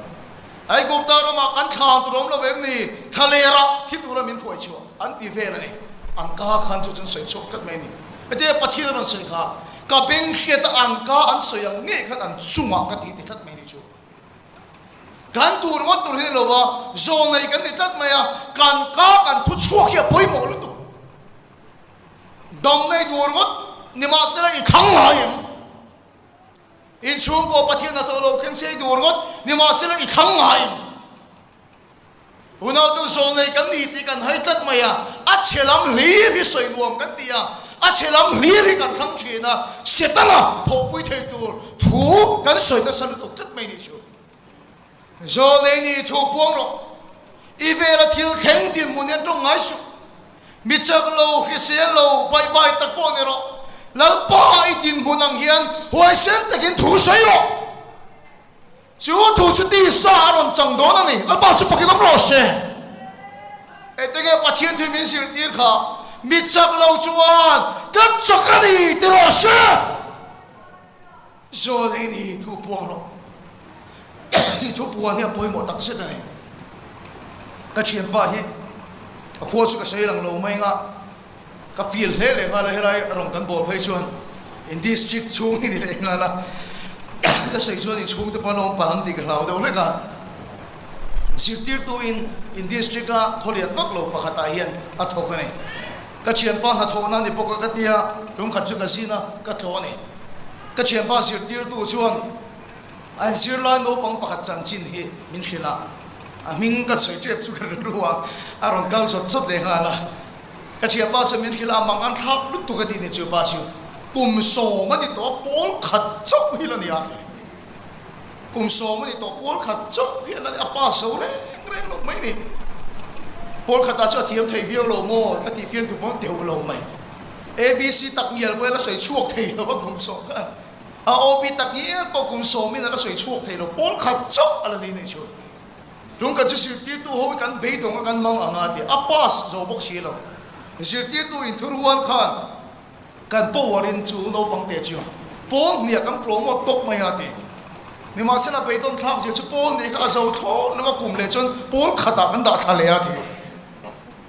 Aigupta ramah kan thlan tur awm lo em ni? Thlalera thi tura min khawi chhuah an ti vel a ni. An ka khan chu chun sawi chhuak tlat mai a ni. Hetia Pathian a rawn sawi kha, ka beng hriata an ka an sawi ang ngei khan an chungah ka ti ti tlat mai a ni chu. Kan tur ngawt tur hi ni lo va, zawnei kan ni tlat mai a, kan ka kan thu chhuak hi a pawimawh lutuk. Dam nei tur ngawt nimahsela i thlang ngai em? Inchhungkaw Pathian a tawh lo thleng sei tur ngawt nimahsela i thlang ngai em? Unautu zawl nei kan ni tih kan hai tlat mai a, a chhe lam hlir hi sawi nuam kan ti a, a chhe lam hlir hi kan thlang thin a, Setana thawhpui thei tur thu kan sawi nasa lutuk tlat mai nih chu. Zawlnei ni thu puang rawh. I vela thil thleng dinhmun hian tawng ngai suh. Mi chak lo, hrisel lo, baihvai tak pawh ni rawh. Lalpa i dinhmun ang hian huaisen takin thu sawi rawh. Chu thu chu tisa a rawn chang dawn a ni. Lalpa chu fakin awm rawh se. Engtinge Pathian thu min zirtir kha mi chak lo chuan ka chak a ni ti rawh se. Zawlei ni thu puang rawh. I thu puan hi a pawimawh tak zet a ni. Ka thianpa hi a khua chu ka sawi lang lo mai anga ka feel hle leh nghal a, helai rawn kan bawl phei chuan in district chhung hi ni leh nghal a, ka sawi chuan in chhungte pawh an awm palh ang tih ka hlau deuh hlek a. Zirtirtu in in district a khawlian vak lo pakhatah hian a thawk a ni. Ka thianpa hnathawhna a ni bawk a ka tia, tumkhat chu ka zin a, ka thlawh a ni. Ka thianpa zirtirtu chuan an zirlai naupang pakhat chanchin hi min hrilh a, a hming ka sawi tep chu ka rilru a, a rawn kal zawt zawt leh nghal a. Ka thianpa chuan min hrilh a, a mang an thlak lutuk a tih ni chu pa chu kum 10 a ni tawh a, pawl khat chauh hi la ni a ti. Kum sawm a ni tawh, pawl khat chauh hian a ni, a pass zo reng reng lo mai ni. Pawl khatah chu a thiam thei viau lo maw? Ka tih fiam tur pawh deuh lo mai. ABC tak ngial pawh a la sawi chhuak thei lo a kum sawm khan. A OB tak ngial pawh kum sawmin a la sawi chhuak thei lo, pawl khat chauh a la ni nei chu. Tum kan chu zirtirtu ho hi kan beidawng a kan mang ang a ti a, pass zo bawk si lo. Zirtirtu inthurual khan kan power in chu naupang te chu pawl hniah kan promote tawp mai a ti. Nimahsela beidawn thlak zir chu pawl nih kha a zo thlawt lo a, kum leh chuan pawl khatah kan dah thla leh a ti.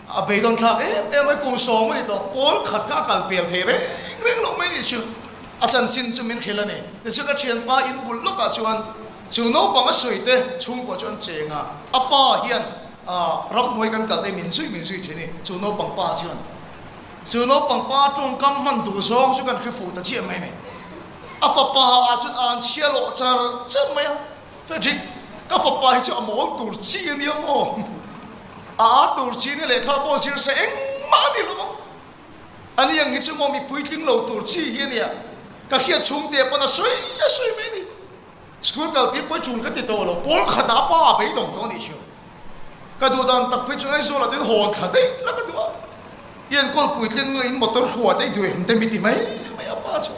A beidawn thlak em em mai, kum sawm a ni tawh, pawl khat kha a kal pel thei reng reng loh mai ni chu. A chanchin chu min hrilh a ni. Tichuan ka thianpa in bul lawkah chuan chu naupang a sawi te chhungkua chu an cheng a, a pa hian ramhnuai kan kal te min zui min zui thin i chu naupang pa chuan chu naupang pa tawngkam hman duh zawng chu kan hre fuh ta chiah mai a ni. A fapa ah chuan a an chhia lawh char char mai a, Frederick, ka fapa hi chu a mawl tur chi a nia maw? A a tur chi ni lehkha pawh zir se engmah a ni lo ang. A ni ang hi chu maw mi puitling lo tur chi hi a nia. Ka hriat chhungte pawn a sawi a sawi mai a ni. School kal tir pawh tul ka ti tawh lo, pawl khat ah pa a beidawng tawh a nih chu. Ka duh dan tak phei chu Aizawl ah ten hawn thla daih la ka duh a. I enkawl puitling in motor hruah te i duh em te mi ti mai mai a pa chu.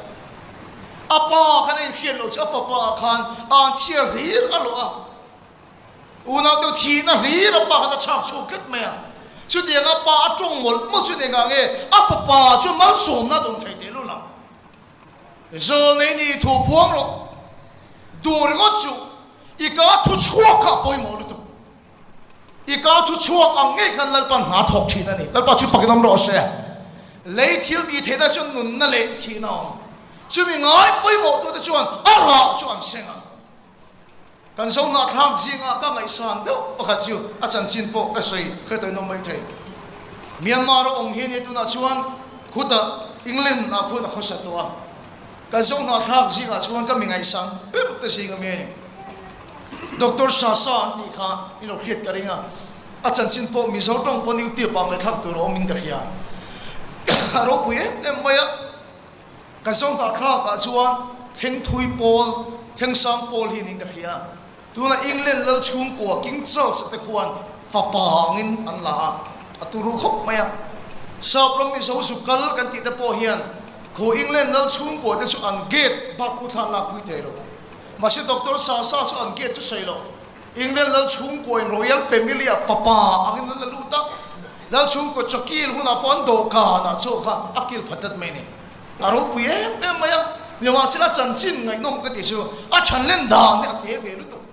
A pa khan a inhriat loh chu a fapa ah khan aan chhiar hlir a lawh a. Unau deuh thihna hlir a pa khan a chhak chhuak tlat mai a. Chutiang a pa a tawng mawlh mawlh chu engah nge a fapa chu malsawmna a dawn thei teh lul ang. Zawlnei ni thu phuang rawh. Duh ringawt suh. I ka thu chhuak kha a pawimawh lutuk. I ka thu chhuak ang ngei khan Lalpa hna thawk thin a ni. Lalpa chu fakin awm rawh se. Lei thil tih theihna chuan nunna leh thihna a awm. Chumi ngai pawimawhtute chuan a rah chu an seng ang. Kan zohnahthlak zingah ka ngaihsan deuh pakhat chu a chanchin pawh ka sawi hre tawhin awm mai thei. Myanmar a awm hi nia tunah chuan khutah England ah khuan a khawsa tawh a. Kan zohnahthlak zingah chuan ka mi ngaihsan ber te zing ami a ni. Doctor Sasa an tih kha i lo hriat ka ring a, a chanchin pawh Mizo tawng pawh new tip ah ngaihthlak tur a awm in ka hria. A ropui em em mai a, kan zohnahthlak ah chuan Thlengthui pawl, Thlengsang pawl hi niin ka hria. Tunah England lal chhungkua King Charles a te khuan fapa angin an la a, a turu khawp mai a. Sap ram Mizo zu kal kan tih te pawh hian khu England lal chhungkua te chu an gate bak khu thlan lak pui thei lo. Mahse Doctor Sasa chu an gate chu sawi lo. England lal chhungkua in Royal Family ah fapa angin an la lut a, lal chhungkua chaw kil hunah pawh an dawhkan ah chaw kha a kil phat dat mai a ni. A ropui em em mai a, nimahsela chanchin ngaihnawm ka tih chu a thanlen dan hi a te ve lutuk.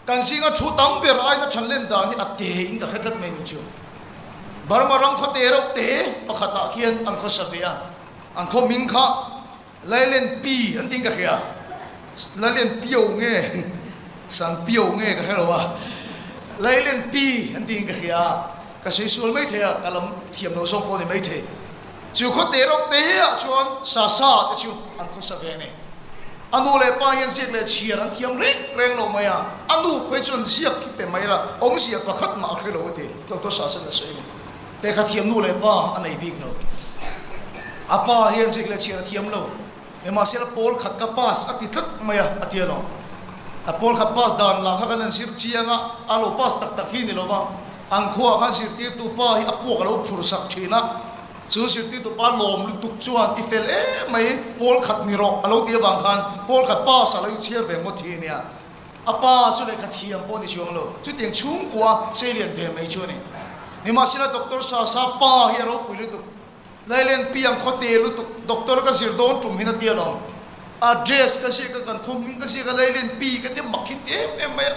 Kan zinga thu tam ber aiin a thanlen dan hi a te in ka hre tlat mai ni chu. Burma ram khaw te reuh te pakhatah khian an khawsa ve a, an khaw hming kha Lailen Pi an tiin ka hria, Lailen Pio nge San Pio nge ka hre lo a, Lailen Pi an tiin ka hria a, ka sawi sual maithei a, ka lam thiam lo zawk pawh a ni maithei. Chu khaw te reuh te ah chuan Sasa te chu an khawsa ve a ni. A nu leh pa hian ziak leh chhiar an thiam reng reng lo mai a, a nu phei chuan ziak hi pe mai la, awmzia pakhat mah a hre lo a ti, Doctor Sasan a sawi a ni. Lehkha thiam nu leh pa a nei bik lo. A pa hian ziak leh chhiar a thiam lo. Nimahsela pawl khat ka pass a ti tlat mai a, a ti alawm. A pawl khat pass dan lah kha kan han zir chiang a, a lo pass tak tak hi ni lo va, an khuaah khan zirtirtu pa hi a puak a lo phur sak thin a, chu zirtirtu pa lawm lutuk chuan i fel em mai, pawl khat ni rawh a lo ti avang khan pawl khat pass a lo inchhiar ve ngawt hi a nia. A pa chu lehkha thiam pawh ni chuang lo, chutiang chhungkua seilian ve mai chu a ni. Nimahsela Doctor Sasa pa hi a ropui lutuk. Lailen piang khaw te lutuk doctor ka zir dawn tum hin a ti alawm. Address ka ziak a, kan khaw hming ka ziak a, Lailen pi ka ti mak hi ti em em mai a.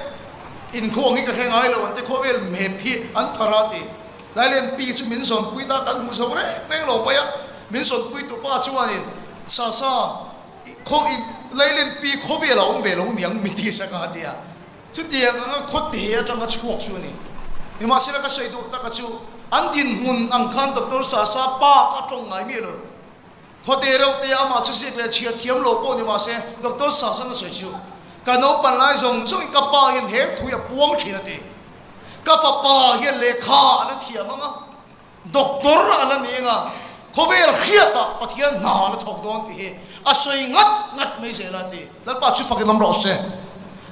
Inkhawng hi ka hre ngai lo an ti, khawvel map hi an phar a ti. Lailen pi chu min zawnpui ta kan hmu zo reng reng lo mai a. Min zawnpui tu pa chuanin Sasa khaw in Lailen pi khawvel a awm ve lo niang min ti sak a ti a. Chutiang anga khawte atanga chhuak chu a ni. Nimahsela ka sawi duh taka chu an dinhmun ang khan Doctor Sasa pa kha tawng ngai miah lo. Khawte reuh te amah chu ziak leh chhiar thiam lo pawh ni mahse Doctor Sasan a sawi chu ka naupan lai zawng zawngin ka pa hian he thui a puang thin a ti. Ka fapa hian lehkha a la thiam ang a. Doctor a la ni anga khawvel hriatah Pathian hna a la thawk dawn tih hi a sawi ngat ngat mai zel a ti. Lalpa chu fakin awm rawh se.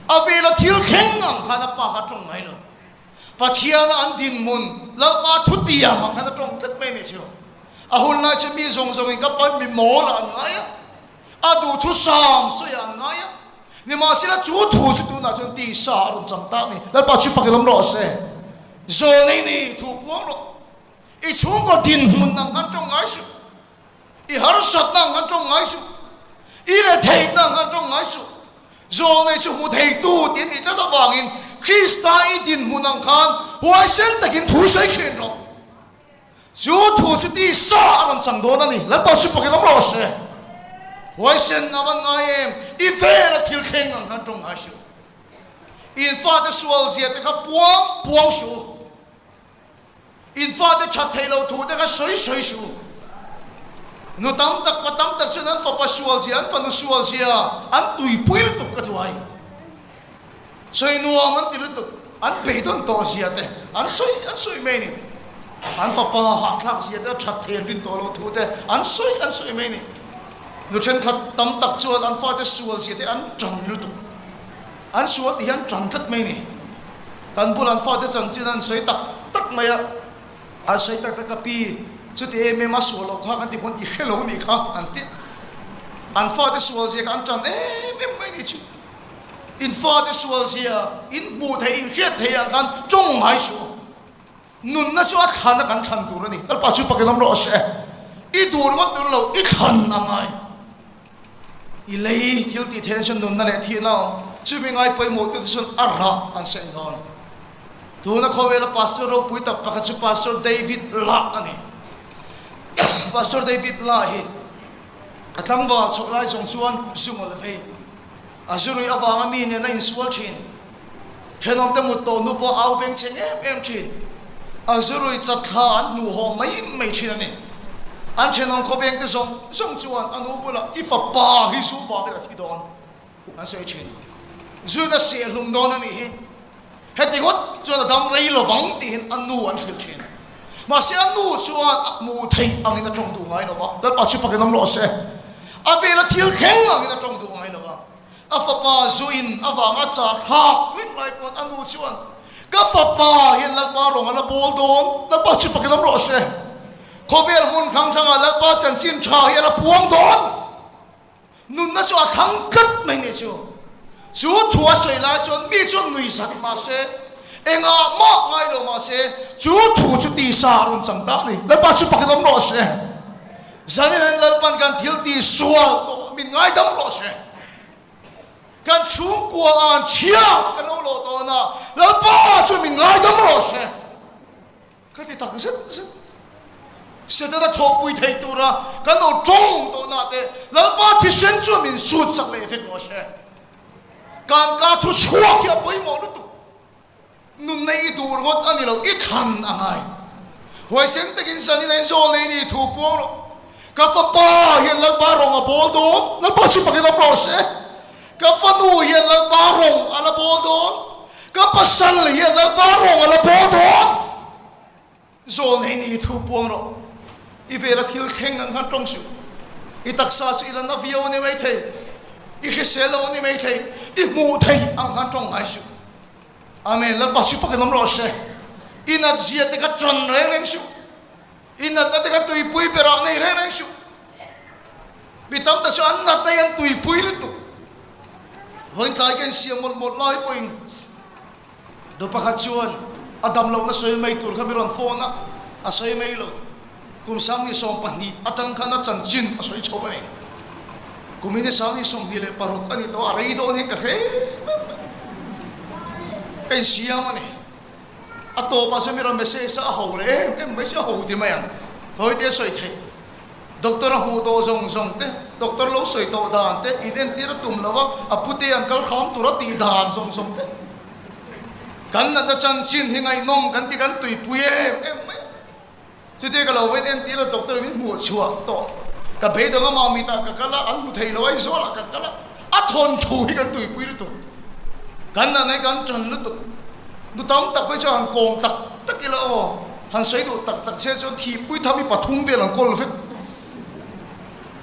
A vela thil thleng ang khan a pa kha a tawng ngai lo. Pathiana an dinhmun Lalpa thutiam ang khan a tawng tlat mai a nih chu. A hun lai chu mi zawng zawngin ka pa mi mawl ah an ngai a, a duhthusam sawi ah an ngai a. Nimahsela chu thu chu tunah chuan tisa a rawn chang tak a ni. Lalpa chu fak i lam rawh se. Zawlnei ni thu puang rawh. I chhungkaw dinhmun ang khan tawng ngai suh. I harsatna ang khan tawng ngai suh. I retheihna ang khan tawng ngai suh. Zawlnei chu hmu theitu tih a nih tlat avangin Krista i dinhmun ang khan huaisen takin thu sawi thin rawh. Chu thu chu tisa a rawn chang dawn a ni. Lalpa chu fakin awm rawh se. Huaisen a van ngai em? I vela thil thleng ang khan tawng ngai suh. In fate sual zia te kha puang puang suh u. In fate that theih loh thu te kha sawi sawi suh u. Nu tam tak, pa tam tak chuan an fapa sual zia, an fanu sual zia an tuipui lutuk ka duai. Sawi nuam an ti lutuk, an beidawn tawh zia te an sawi an sawi mai a ni. An fapa hahthlak zia te, a that thei an rin tawh loh thu te an sawi an sawi mai a ni. Nu thenkhat tam tak chuan an fate sual zia te an tan lutuk. An sual tih hi an tan tlat mai a ni. Kan bula an fate chanchin an sawi tak tak mai a, an sawi tak tak ka pi chuti em em a sual loh kha kan ti pawn i hre lo nih kha an ti. An fate sual zia kha an tan em em mai a ni chu. In fate sual zia in hmuh theih in hriat theih ang khan tawng ngai suh u. Nunna chu a thlan a kan thlan tur a ni. Lalpa chu fakin awm rawh se. I duh ringawt tur lo, i thlan a ngai. I lei thil tih theihna chuan nunna leh thihna a awm. Chumi ngai pawimawh te chuan a rah an seng dawn. Tuna khawvela Pastor ropui tak pakhat chu Pastor David Lah a ni. Pastor David Lah hi a tlangval chhoh lai zawng chuan zungawl a vei. A zurui avanga mi nen a insual thin. Thenawmte mut tawh hnu pawh au beng cheng em em thin. A zurui chatthla an hnuh haw mai mai thin a ni. An thenawm khawvengte zawng zawng chuan a nu bulah i fapa hi zu vangin a thi dawn an sawi thin. Zuin a sehhlum dawn a nih hi. Heti ngawt chuan a dam rei lovang tihin a nu an hrilh thin. Mahse a nu chuan a hmuh theih angin a tawng duh ngai lo va, Lalpa chu fakin awm rawh se. A vela thil thleng angin a tawng duh ngai lo va. A fapa zuin avanga chah thlak reng lai pawn a nu chuan, Ka fapa hian Lalpa rawng a la bawl dawn, Lalpa chu fakin awm rawh se. Khawvel hmun hrang hrangah Lalpa chanchin tha hi a la puang dawn. Nunna chu a thlang tlat mai nih chu. Chu thu a sawi lai chuan mi chuan nui zat mah se, engah mah ngai lo mah se, chu thu chu tisa a rawn chang ta a ni. Lalpa chu fakin awm rawh se. Zanin hian Lalpan kan thil ti sual tawh min ngaidam rawh se. Kan chhungkua an chhia kan lo lawh tawh na, Lalpa chu min ngaidam rawh se. Ka ti tak zet zet. Setana thawhpui theih tura kan lo tawng tawh na te Lalpa thisen chuan min sut sak leh vek rawh se. Kan ka thu chhuak hi a pawimawh lutuk. Nunna i duh ringawt a ni lo, i thlan a ngai. Huaisen takin zanin a inzawl nei ni thu puang rawh. Ka fapa hian Lalpa rawng a bawl dawn, Lalpa chu fakin awm rawh se. Ka fanu hian Lalpa rawng a la bawl dawn, ka pasal hian Lalpa rawng a la bawl dawn. Zawlnei ni thu puang rawh, i vela thil thleng ang khan tawng suh. I taksa chu i la na viau a ni maithei, i hrisel lo a ni maithei, i hmuh theih ang khan tawng ngai suh. Amen, Lalpa chu fakin awm rawh se. I nat zia te kha tan reng reng suh. I natna te kha tuipui berah nei reng reng suh. Mi tam tak chu an natna hi an tuipui lutuk. Vawiin tlai ka insiam mawlh mawlh lai pawhin du pakhat chuan a dam lohna sawi mai tur kha mi rawn phone a, a sawi mai lo. Kum 20 nih atang khan a chanchin a sawi chho a ni. Kum in 2026 a ni tawh a, a rei dawn hian ka hre em em. Ka insiam a ni. A tawpah chuan mi rawn message a, a ho leh em em mai chu a ho ti mai ang. Thawi te a sawi theih. Doctor a hmuh tawh zawng zawng te, doctor lo sawi tawh dan te, in entir a tum lo a, a pute an kal hram tur a tih dan zawng zawng te. Kan natna chanchin hi ngaihnawm kan ti kan tuipui em em mai a. Chutia ka lo vain entir a doctor min hmuh chhuah tawh. Ka beidawng a Mamitah ka kal a, an hmu thei lo a Aizawl-ah ka kal a, a thawnthu hi kan tuipui lutuk. Kan natna hi kan tan lutuk. Nu tam tak phei chuan han kawm tak tak ila aw, han sawi duh tak tak che chuan thihpui tham hi pathum vel an kawl vek.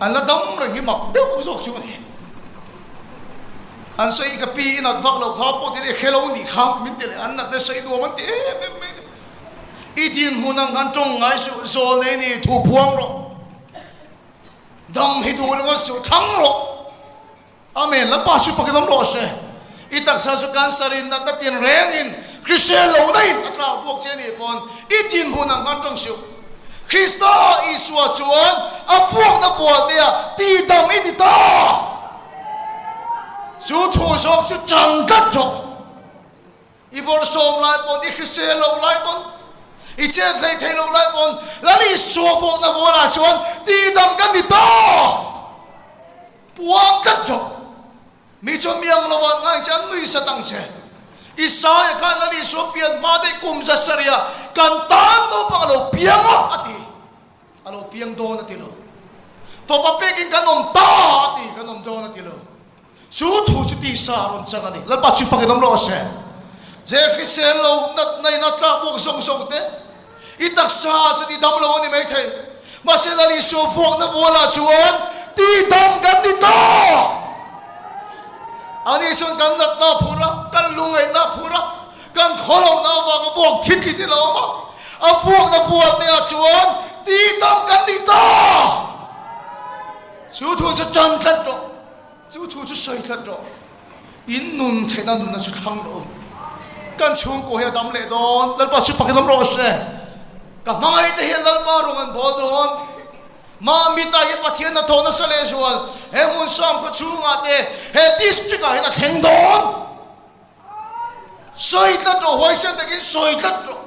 An la dam reng hi mak deuh zawk chu a ni. An sawi ka pi i nat vak loh kha pawh tiin i hre lo nih kha min ti leh an natna sawi nuam an ti em em mai a ni. I dinhmun ang khan tawng ngai suh, zawl nei ni thu phuang rawh. Dam hi duh ringawt suh, thlang rawh. Amen, Lalpa chu fakin awm rawh se. I taksa chu cancer in natna tin rengin hrisel lo daih a tlak buak che a nih pawn i dinhmun ang khan tawng suh. Krista Isua chuan a vuakna vualte ah tihdam i ni ta. Chu thu zawk chu tang tlat rawh. I bawrhsawm lai pawn, i hrisel loh lai pawn, i chet hlei thei loh lai pawn Lal Isua vuakna vualah chuan tihdam kan ni ta. Puang tlat rawh. Mi chuan mi ang lo ah ngai che an nui sat ang che. Isaia khan Lal Isua pian hma daih kum za sarih ah kan tan naupang a lo piang a a ti. A lo piang dawn a ti lo. Fapa pekin kan awm ta a ti, kan awm dawn a ti lo. Chu thu chu tisa a rawn chang a ni. Lalpa chu fakin awm rawh se. Je hrisel lo natna in a tlak bawk zawng zawng te, i taksa chuan i dam lo a ni maithei. Mahse Lal Isua vuakna mualah chuan tihdam kan ni ta! Ani chuan kan natna a phur a, kan lungngaihna a phur a, kan khawlohna avanga vuak thithlin i lo awm a, a vuakna vualte ah chuan tihdam kan ni ta! Chu thu chu tan tlat rawh, chu thu chu sawi tlat rawh. In nun theihna nunna chu thlang rawh u. Kan chhungkua hi a dam leh dawn, Lalpa chu fakin awm rawh se. Ka hmangaihte hian Lalpa rawng an bawl dawn. Mahmitah hian Pathian a thawh nasa lehzual, he hmun sawm khaw chhungah te, he district ah hian a thleng dawn. Sawi tlat rawh, huaisen takin sawi tlat rawh.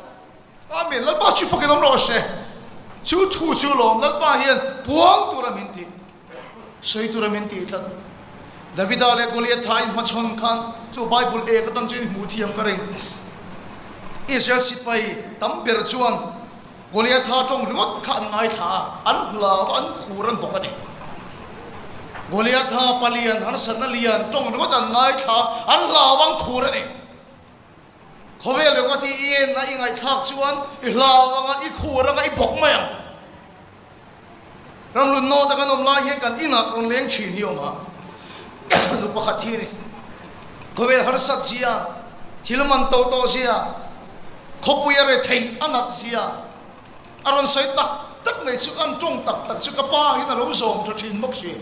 Amen. Lalpa chu fakin awm rawh se. Chu thu chu lawm Lalpa hian puang tura min tih, sawi tura min tih tlat. Davida leh Goliatha in hmachhawn khan chu Bible ek atang chuan in hmuh thiam ka ring. Israel sipai tam ber chuan Goliatha tawng ringawt kha an ngaithla a, an hlau a, an khur an bawk a ni. Goliatha palian harsatna lian tawng ringawt an ngaithla a, an hlau a, an khur a ni. Khawvel ringawt hi i enna i ngaihthlak chuan i hlau anga, i khur anga, i bawk mai ang. Ramlun nawt a kan awm lai hian kan inah rawn leng thin hi awm a, nu pakhat hi a ni. Khawvel harsat zia, thil man to tawh zia, khawpui a retheih a nat zia a rawn sawi tak tak mai chu an tawng tak tak chu ka pa hian a lo zawm tha thin bawk si.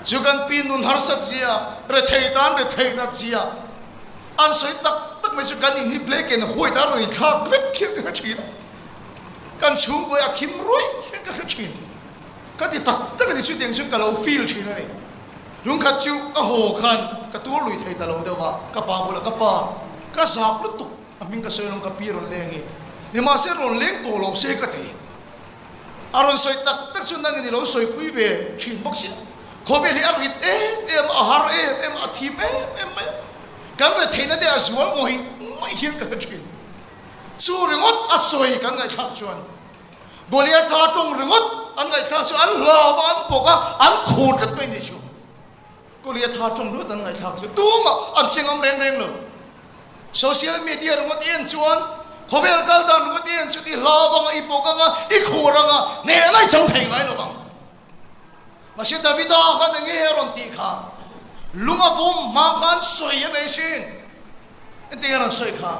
Chu kan pi nun harsat zia, rethei tan rethei nat zia an sawi tak tak mai chu kan in hi black and white a rawn inthlak vek hian ka hre thin a. Kan chhungkawi a thim ruih hian ka hre thin. Ka ti tak tak a ni chutiang chuan ka lo feel thin a ni. Lungkhat chu ka haw khan ka tur lui thei ta lo deuh a, ka pa bulah ka pa ka zak lutuk a hming ka sawi lawng ka pi rawn leng hi nimahse rawn leng tawh lo se ka ti. A rawn sawi tak tak chu nangin i lo sawipui ve thin bawk sia. Khawvel hi a rit em em a, a har em em a, a thim em em mai a. Kan retheihna te a zual ngawih ngawih hian ka hre thin. Chu ringawt a sawi kan ngaihthlak chuan Goliatha tawng ringawt an ngaihthlak chu an hlau a, an bawk a, an khur tlat mai ni chu. Goliatha tawng ringawt an ngaihthlak chu tumah an che ngam reng reng lo. Social media ringawt i en chuan, khawvel kal dan ringawt i en chuan i hlau anga, i bawk anga, i khur anga, hnehna i chang thei ngai lo vang. Mahse Davida khan enge a rawn tih kha? Lung a vawm hma khan sawi a nei sin. Engtin a rawn sawi kha?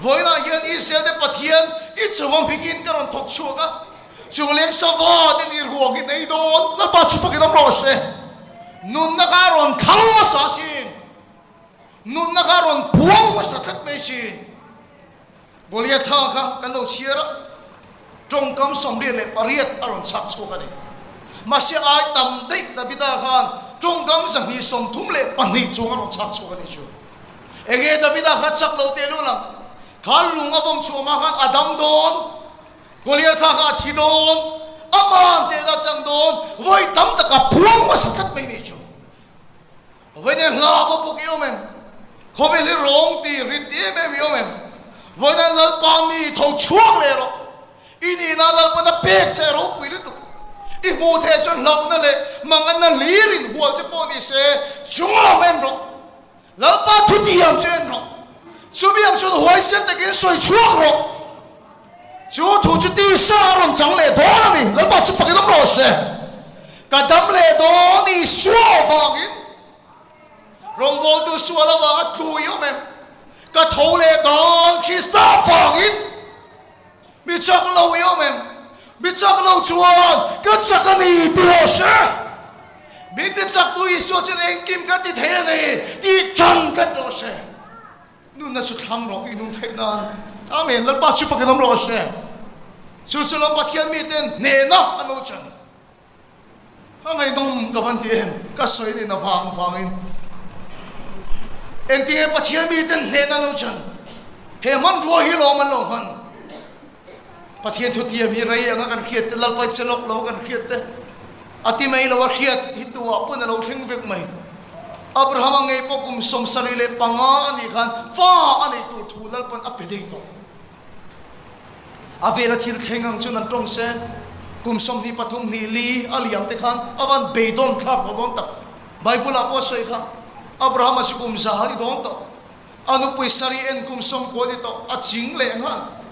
Vawiinah hian Israel te Pathian i chunga hmingin ka rawn thawk chhuak a, chung leng sava te ni ruangin ei dawn Lalpa chu fakin awm rawh se. Nunna kha a rawn thlang hmasa sin. Nunna kha a rawn puang hmasa tlat mai sin. Goliatha kha kan lo chhiar a, tawngkam 28 a rawn chhak chhuak a ni. Mahse ai tam daih Davida khan tawngkam 132 chuang a rawn chhak chhuak a ni chu. Enge Davida kha chak lo teh lul ang? Khan lung a vawm chhuah hma khan a dam dawn, Goliatha kha a thi dawn, aman tehna a chang dawn, vawi tam tak a phuang hmasa tlat mai ni chu. Vawiin hla pawh pawk i awm em? Khawvel hi rawng ti rit ti em em i awm em? Vawiin Lalpa mi tho chhuak leh rawh. I nihna Lalpan a pek che ropui lutuk. I hmuh theih chuan hlauhna leh manganna hlir in hual che pawh ni se chunglam en rawh. Lalpa thutiam chu en rawh. Chumi ang chuan huaisen takin sawi chhuak rawh. Chu thu chu tisa a rawn chang leh dawn a ni. Lalpa chu fakin awm rawh se. Ka dam leh dawn Isua vangin. Rawngbawltu sual avanga tlu i awm em? Ka tho leh dawn Krista vangin. Mi chak lo i awm em? Mi chak lo chuan ka chak a ni ti rawh se. Min ti chaktu Isua chuan engkim ka ti thei a ni tih ṭan tlat rawh se. Nunna chu thlang rawh i nun theih nan. Amen. Lalpa chu fakin awm rawh se. Chu chu lam Pathian miten hnehna an lo chan. A ngaihnawm ka van ti em? Ka sawi nen avang vangin engtinge Pathian miten hnehna an lo chan? He hmanrua hi lawm an lo hman. Pathian thutiam hi rei anga kan hriat te, Lalpa che lawk lo kan hriat te, a ti mai lo a hriat hi tuah pawn a lo thleng vek mai. Abrahama ngei pawh kum 75 a nih khan fa a neih tur thu Lalpan a pe daih tawh. A vela thil thleng ang chuan an tawng se, kum 23 hnih li a liam te khan a van beidawn thlak lo dawn tak. Bible ah pawh a sawi kha, Abrahama chu kum 100 a ni dawn tawh. A nupui Sari en kum 90 ni tawh a ching leh nghal.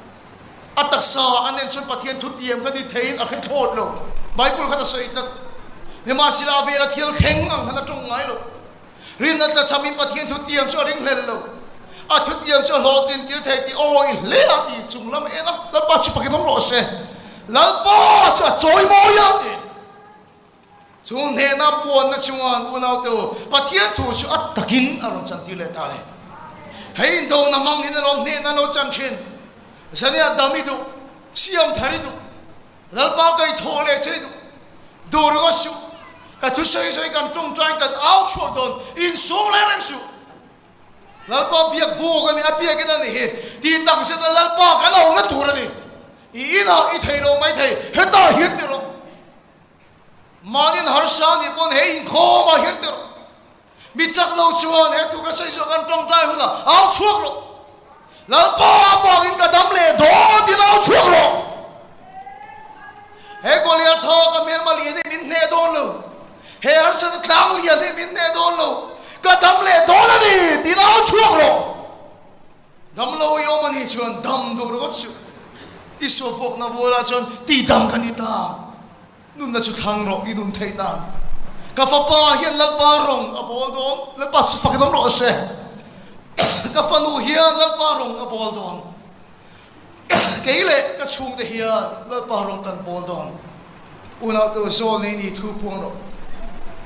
A taksa an en chuan Pathian thutiam kha ni theiin a hre thlawt lo. Bible khan a sawi tlat. Nimahsela a vela thil thleng ang khan a tawng ngai lo. Rinna tlachhamin Pathian thutiam chu a ringhlel lo. A thutiam chu a hlawhtlin tir thei tih aw i hle a ti chung lam en a, Lalpa chu fakin awm rawh se. Lalpa chu a chawi mawi a ti. Chu hnehna puanna chuan unaute u, Pathian thu chu a takin a rawn chantir leh ta a ni. Hei indona hmang hian alawm hnehna lo chan thin. Zania dam i duh, siam thar i duh, Lalpa ka i thawh leh che i duh, duh ringawt suh, ka thusawi sawi kan tawngtai kan au chhuak dawn, insum reng reng suh. Lalpa biak buk a ni, a biakin a ni hi, tih tak zet a Lalpa kan auhna tur a ni. I inah i thei lo mai thei, hetah hian ti rawh. Mahni'n harsa nih pawn he inkhawmah hian ti rawh. Mi chak lo chuan he thu ka sawi zawh kan tawngtai hunah au chhuak rawh. Lalpa avangin ka dam leh dawn tiin au chhuak rawh. He Goliatha ka hmelma lian hi min hneh dawn lo. He harsatna tlang lian hi min hneh dawn lo. Ka dam leh dawn a ni tiin au chhuak rawh. Dam lo i awm a nih chuan dam duh ringawt suh. I suafawkna vualah chuan tihdam ka ni ta. Nunna chu thlang rawh, i nun theih nan. Ka fapa hian Lalpa rawng a bawl dawn, Lalpa chu fak in awm rawh se. Ka fanu hian Lalpa rawng a bawl dawn. Kei leh ka chhungte hian Lalpa rawng kan bawl dawn. Unautu zawl nei ni thu puang rawh.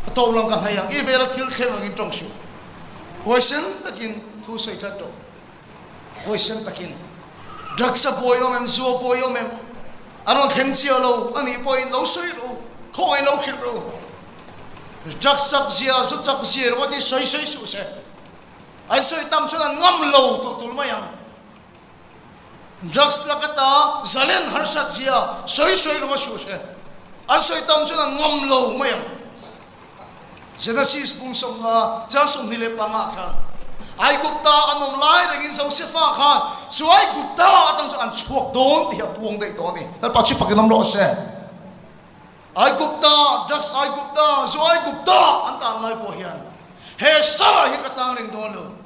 A tawp lam ka hnaih ang, i vela thil thleng angin tawng suh. Huaisen takin thu sawi tlat rawh. Huaisen takin. Drugs a buai awm em, zu a buai awm em? An rawn thleng chiah lo a nih pawhin lo sawi rawh u, khawngaih lo hrilh rawh u. Drugs chak zia, zu chak zia ringawt hi sawi sawi suh se. An sawi tam chuan an ngam lo tulh tulh mai ang. Drugs lak ata zalen harsat zia sawi sawi rawng a suh se. An sawi tam chuan an ngam lo mai ang. Genesis bung 50 chang 25 khan Aigupta an awm lai rengin Josefa khan chu Aigupta atang chu an chhuak dawn tih hi a puang daih tawh a ni. Lalpa chu fakin awm rawh se. Aigupta, drugs Aigupta, zu Aigupta an tan lai pawh hian he sala hi ka tang reng dawn lo.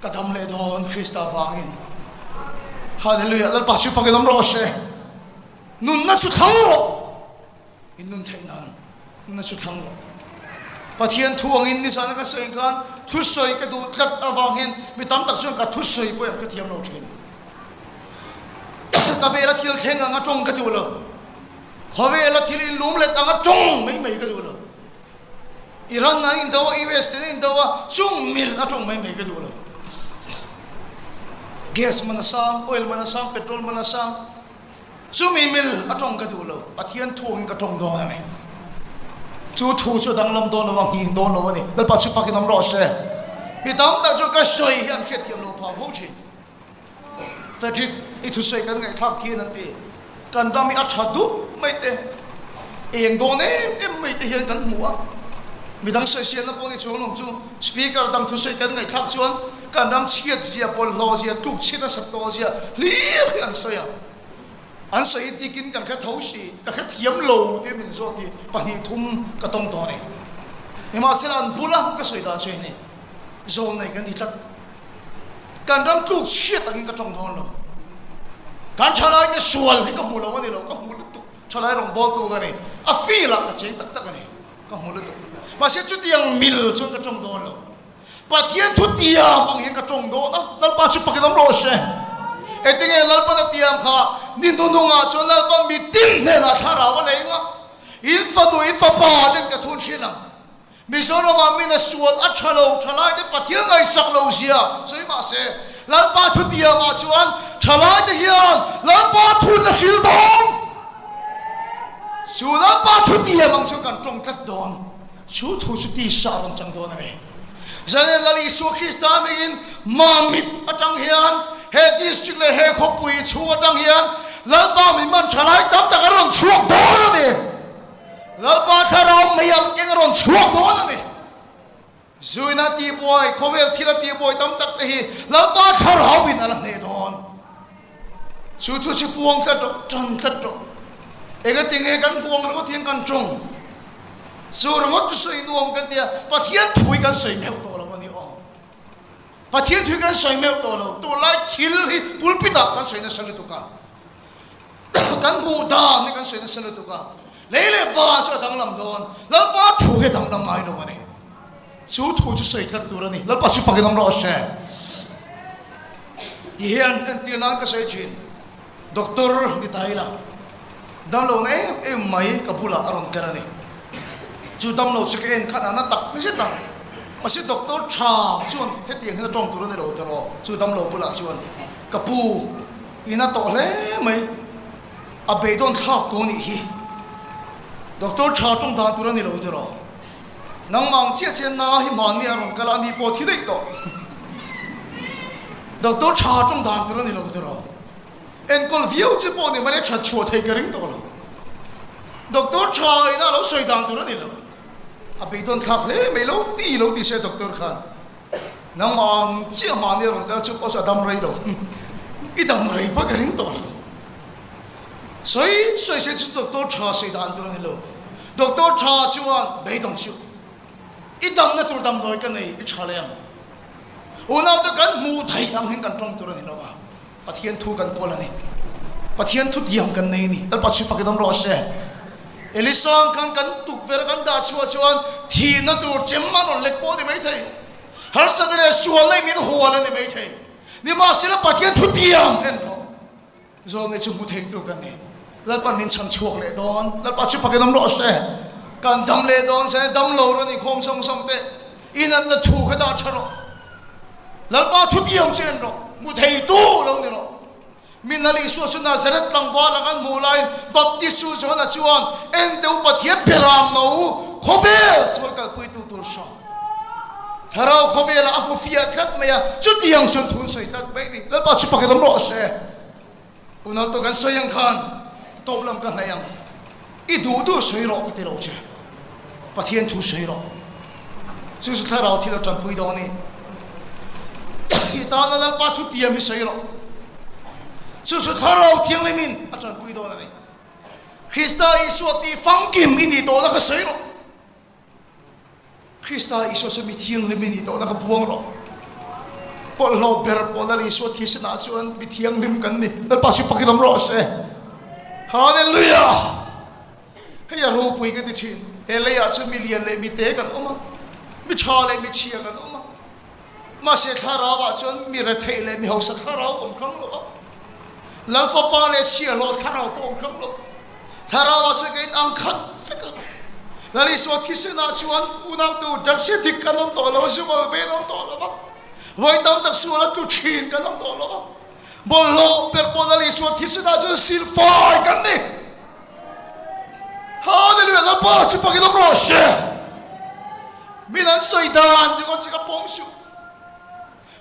Ka dam leh dawn Krista vangin. Hallelujah Lalpa chu fakin awm rawh se. Nunna chu thlang rawh. In nun theih nan nunna chu thlang rawh. Pathian thu angin nizana ka sawi khan thusawi ka duh tlat avang hian mi tam tak chuan ka thusawi pawh an hrethiam lo thin. Ka vela thil thleng anga tawng ka duh lo. Khawvela thil inlum let anga tawng mai mai ka duh lo. Iran an indo a, US te an indo a, chung mil a tawng mai mai ka duh lo. Gas man a sang, oil man a sang, petrol man a sang, chumi mil a tawng ka duh lo. Pathian thu angin ka tawng dawn a ni. Chu thu chu a danglam dawn lo a, nghing dawn lo a ni. Lalpa chu fakin awm rawh se. Mi tam tak chuan ka sawi hi an hriatthiam lo phah fo thin. Frederick, i thusawi kan ngaihthlak khian an ti. Kan ram hi a tha dup mai te, eng dawn em em mai te hian kan hmu a. Midang sawiselna pawh ni chuang lo chu Speaker dang thusawi kan ngaihthlak chuan kan ram chhiat zia, bawlhhlawh zia, tluk chhiat a sat tawh zia hlir hi an sawi a. An sawi dikin kan hre tho si, ka hre thiam lo tia min zawt hi pahnih thum ka tawng tawh a ni. Nimahsela an bula ka sawi dan chu hei ni, zawl nei kan ni tlat. Kan ram tluk chhiat angin ka tawng dawn lo. Kan thalai te sual hi ka hmu lo a ni lo, ka hmu lutuk. Thalai rawn bawltu ka ni, a feel ah ka cheng tak tak a ni, ka hmu lutuk. Mahse chutiang mil chuan ka tawng dawn lo. Pathian thu tiam ang hian ka tawng dawn a, Lalpa chu fakin awm rawh se. Engtinge Lalpan a tiam kha ni hnunungah chuan Lalpa mitin hnenah thlarau a lei ang a, in fanu in fapa ten ka thun thin ang. Mizoramah min a sual a tha lo, thalaite Pathian ngaihsak lo zia sawi mah se, Lalpa thu tiamah chuan thalaite hian Lalpa thun a hril dawn. Chu Lalpa thu tiam ang chuan kan tawng tlat dawn. Chu thu chu tisa a rawn chang dawn a ni. Zanin Lal Isua Krista hmingin Mamit atang hian he district leh he khawpui chhung atang hian Lalpa min man tha lai tam tak a rawn chhuak dawn a ni. Lalpa thlarau mei alh keng a rawn chhuak dawn a ni. Zuina tihbuai, khawvel thila tihbuai tam tak te hi Lalpa thlarau in a la hneh dawn. Chu thu chu puang tlat rawh, tan tlat rawh. Engatinge kan puang ringawt hian kan tawng? Chu ringawt chu sawi nuam kan ti a, Pathian thu hi kan sawi meuh tawh lo a ni aw. Pathian thu hi kan sawi meuh tawh lo. Tunlai thil hi pulpit ah kan sawi nasa lutuk a. Kan hmuh dan hi kan sawi nasa lutuk a. Lei leh va chu a danglam dawn. Lalpa thu hi a danglam ngai lo a ni. Chu thu chu sawi tlat tur a ni. Lalpa chu fakin awm rawh se. Ti hian entir nan ka sawi thin. Doctor ni ta ila damlohna em em mai ka bulah a rawn ker a ni. Chu damlo chu ka en khat a na tak zet a. Mahse doctor tha chuan hetiang hian a tawng tur a ni lo tawh rawh. Chu damlo bulah chuan ka pu in a tawh hle mai. A beidawn thlak tawh nih hi. Doctor tha tawng dan tur a ni lo tawh rawh. Nangmah ang chiah chiah na hi mahni a rawn kal a, ani pawh thi daih tawh. Doctor tha tawng dan tur a ni lo tiraw? Enkawl viau che pawh ni mahni that chhuah thei ka ring tawh lo. Doctor tha ina lo sawi dan tur a ni lo. A beidawn thlak hle mai lo ti lo ti se doctor khan. Nangmah ang chiah mahni a rawn kal a, chu pawh chu a dam rei lo. I dam rei pawh ka ring tawh lo. Sawi sawi se chu doctor tha sawi dan tur a ni lo. Doctor tha chuan beidawng chu i damna tur damdawi ka nei i tha leh ang. Unaute kan hmuh theih ang hian kan tawng tur a ni lo va, Pathian thu kan kawl a ni. Pathian thu tiam kan nei a ni. Lalpa chu fak i dam rawh se. Elisang khan kan tukverh kan dah chhuah chuan thihna tur chem a rawn lek pawh a ni maithei. Harsatna leh sualna i min hual a ni maithei. Nimahsela Pathian thu tiam en rawh. Zawlnei chu hmu theitu ka ni. Lalpan min chhan chhuak leh dawn. Lalpa chu fakin awm rawh se. Kan dam leh dawn se, dam lo rawn inkhawm sawng sawng teh. I natna thu kha dah tha rawh. Lalpa thu tiam chu en rawh. Hmu theitu lo ni rawh. Mi Lal Isua chu Nazareth tlangval ang an hmuh laiin Baptist chu Johana chuan en deuh Pathian beram no khawvel sual kalpuitu tur hra. Thlarau khawvelah a hmu fiah tlat mai a, chutiang chuan thu an sawi tlat mai a ni. Lalpa chu fakin awm rawh se. Unau tawh kan sawi ang khan tawp lam ka hnaih ang. I duh duh sawi rawh ka ti lo che. Pathian thu sawi rawh. Chu chu thlarau thil a tanpui dawn a ni. I tana Lalpa thu tiam hi sawi rawh. Chu chu thlarau thianghlimin a tanpui dawn a ni. Krista Isua tih famkim i nih tawhna kha sawi rawh. Krista Isua chu mi thianghlim i nih tawhna kha buang rawh. Pawlhhlawh ber pawh Lal Isua thisenah chuan mi thianghlim kan ni. Lalpa chu fakin awm rawh se. Hallelujah! Hei a ropui ka ti thin. He leiah chuan mi lian leh mi te kan awm a, mi tha leh mi chhia kan awm a. Mahse thlarauah chuan mi retheih leh mi hausa thlarau awm hrang lo a, Lal fapa leh chhiahhlawh thlarau pawh awm hrang lo. Thlarauah chuan ka inang khat vek a. Lal Isua thisenah chuan unautu darhsia dik kan awm tawh lo a, zumal ve an awm tawh lo va, vawi tam tak sual a tlu thin kan awm tawh lo va, bawlhhlawh ber pawh Lal Isua thisenah chuan silfai kan ni. Hallelujah! Lalpa chu fakin awm rawh se. Min an sawi dan ringawt che ka pawm suh.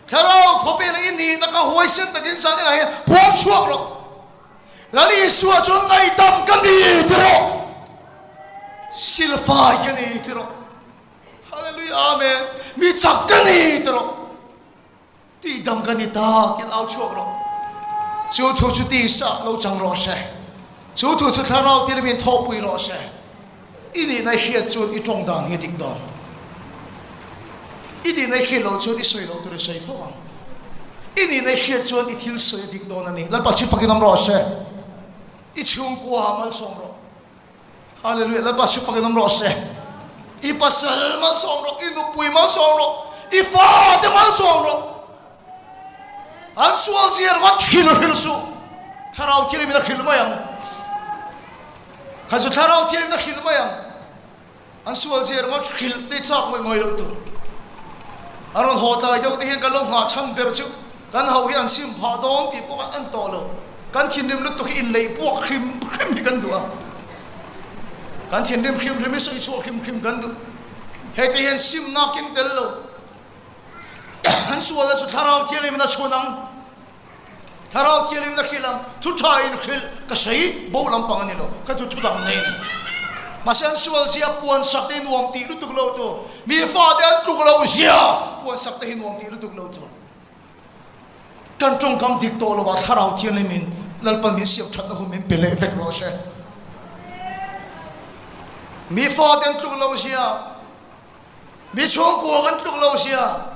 Thlarau khawvela i nihna kha huaisen takin zan inah hian puang chhuak rawh. Lal Isua chuan ngaihdam ka ni ti rawh. Silfai ka ni ti rawh. Hallelujah! Amen! Mi chak ka ni ti rawh. Tihdam ka ni ta tiin au chhuak rawh. Chu thu chu tisa lo chang rawh se. Chu thu chu thlarau thil min thawhpui rawh se. I nihna i hriat chuan i tawng dan hi a dik dawn. I nihna i hriat loh chuan i sawi loh tur i sawi fo ang. I nihna i hriat chuan i thil sawi a dik dawn a ni. Lalpa chu fakin awm rawh se. I chhungkua malsawm rawh. Hallelujah, Lalpa chu fakin awm rawh se. I pasal malsawm rawh, i nupui malsawm rawh. I fate malsawm rawh. An sual zia ringawt hrilh hrilh suh. Thlarau thilim in a hrilh mai ang. Kha chu thlarau thilim in a hrilh mai ang. An sual zia ringawt hrilh te chak ngawih ngawih loh tur. An rawn haw tlai deuh te hian kan lo nghah chhan ber chu kan ho hi an sim phah dawn tih pawh an tawh lo. Kan thinrim lutuk hi inleih puak hrim hrim hi kan duh a. Kan thinrim hrim hrim hi sawi chhuah hrim hrim kan duh. Hei te hian simna keng tel lo. An sualna chu thlarau thianghlimin a chhun ang. Thlarau thianghlim na hrilh ang, thu tha in hrilh ka sawi bo lampang a ni lo, ka chu thu dang nei a ni. Mahse an sual zia puan sak te hi nuam tih lutuk lo tur, mi fate an tluk lo zia puan sak te hi nuam tih lutuk lo tur. Kan tawngkam dik tawh lo ah Thlarau thianghlim in Lalpan min siam thatna hun min pe leh vek rawh se. Mi fate an tluk lo zia. Mi chhungkua kan tluk lo sia,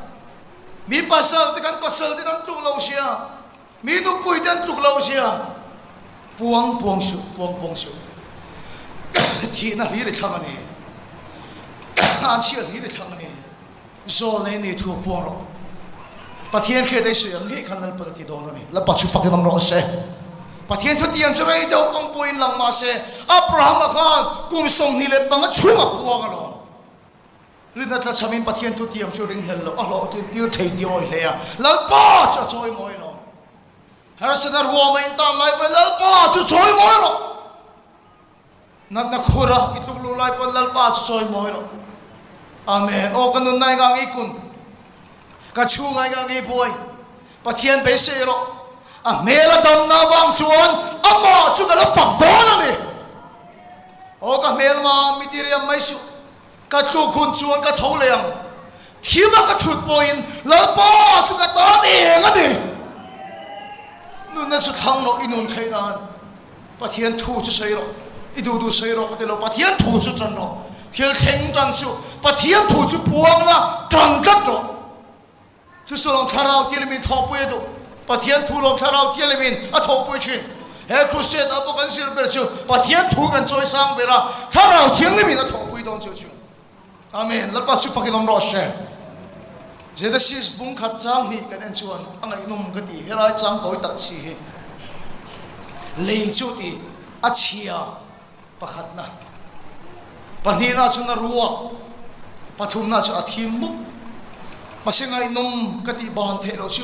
mi pasal te kan pasal te kan tluk lo sia, mi nupui te an tluk lo sia, puang puang suh, puang puang suh. Thihna hlir i thlang a ni. An chhiat hlir i thlang a ni. Zawl nei ni thu puang rawh. Pathian hriat ei sawi ang ngei khan Lalpa ti dawn a ni. Lalpa chu fakin awm rawh se. Pathian thu tiang chu rei deuh ang pawhin lang mah se, Abrahama khan kum 25 chhunga puang alawm. Rinna tla chhamin Pathian thu tiang chu ringhlel loh a hlawhtlin tir thei tih awi hle a, Lalpa chu a chawi mawi lo. Harsatna ruama intan lai pawhin Lalpa chu chawi mawi rawh. Natna khura i tluk luh lai pawn Lalpa chu chawi mawi rawh. Amen. Aw ka nunna enga ngei kun, ka chhunga enga ngei buai, Pathian beisei rawh. A hmel a damna avang chuan amah chu ka la fak dawn a ni. Aw ka hmel mam i ti riam mai suh. Ka tluk hun chuan ka tho leh ang. Thima ka thut pawhin Lalpa chu ka tan eng a ni. Nunna chu thlang rawh i nun theih nan. Pathian thu chu sawi rawh. I duh duh sawi rawh ka ti lo. Pathian thu chu tan rawh. Thil thleng tan suh. Pathian thu chu puang la tan tlat rawh. Chu sulawm thlarau tia lemin thawhpui a duh. Pathian thu lawm thlarau tia lemin a thawhpui thin. He crusade ah pawh kan zir ber chu Pathian thu kan chawi sang ber a, thlarau thianghlimin a thawhpui dawn chu chu. Amen. Lalpa chu fakin awm rawh se. Genesis bung khat chang hnih kan en chuan a ngaihnawm ka ti. Helai chang tawi tak chi hi lei chu ti a chhia. Pakhatna, pahnihna chuan a ruak, pathumna chu a thim mup. Mahse ngaihnawm ka tih ban theih loh chu,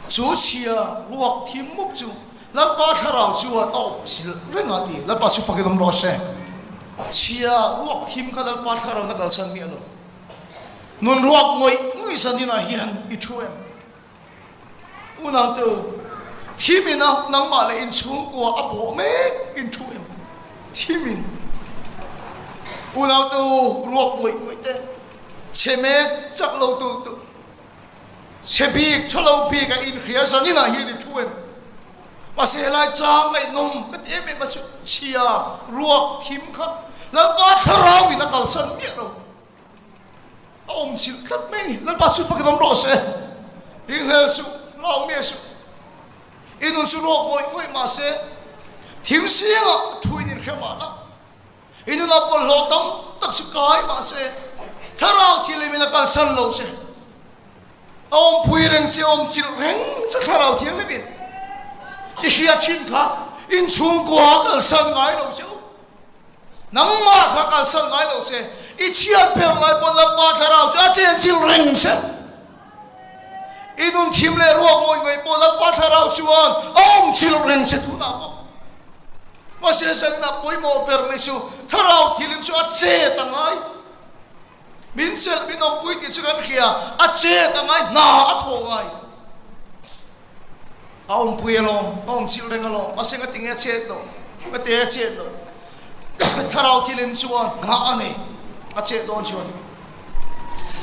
chu chhia ruak thim mup chu Lalpa thlarau chuan a awp zilh reng a ti. Lalpa chu fakin awm rawh se. Chhia ruak thim kha Lalpa thlarau na kalsan miah lo. Nun ruak ngawih ngawih zaninah hian i thu em? Unau-te, thimin a nangmah leh inchhungkua a bawh mek in thu em? Thimin. Unau-te, ruak ngawih ngawih te, chhe mek chak lo tu tu, chhe bik tha lo bik a inhria zaninah hian i thu em? Mahse helai chang ngaihnawm ka ti em em a chu, chhia, ruak, thim kha Lalpa thlarauin a kalsan miah lo. A awm chilh tlat mai ni. Lalpa chu fakin awm rawh se. Ringhlel suh, hlau miah suh. I nun chu rawk ngawih ngawih mah se, thim zingah thu in inhre mah la, i nunah bawlhhlawh tam tak chu kai mah se, thlarau thianghlim in a kalsan lo che. A awmpui reng che, a awm chilh reng che thlarau thianghlim in. I hriat thin kha inchhungkua a kalsan ngai lo che u. Nangmah kha kalsan ngai lo che, i chhiat ber lai pawn Lalpa thlarau chu a chenchilh reng che. I nun thim leh ruak ngawih ngawih pawh Lalpa thlarau chuan a awm chilh reng che tunah pawh. Mahse zanna pawimawh ber mai chu thlarau thilim chu a chet a ngai. Min chelh min awmpui tih chu kan hria, a chet a ngai, hna a thawh ngai. A awmpui alawm, a awm chilh reng alawm, mahse nga tinge a chet loh, nga te a chet loh. Thlarau thilim chuan nghah a nei, a chet dawn chuan.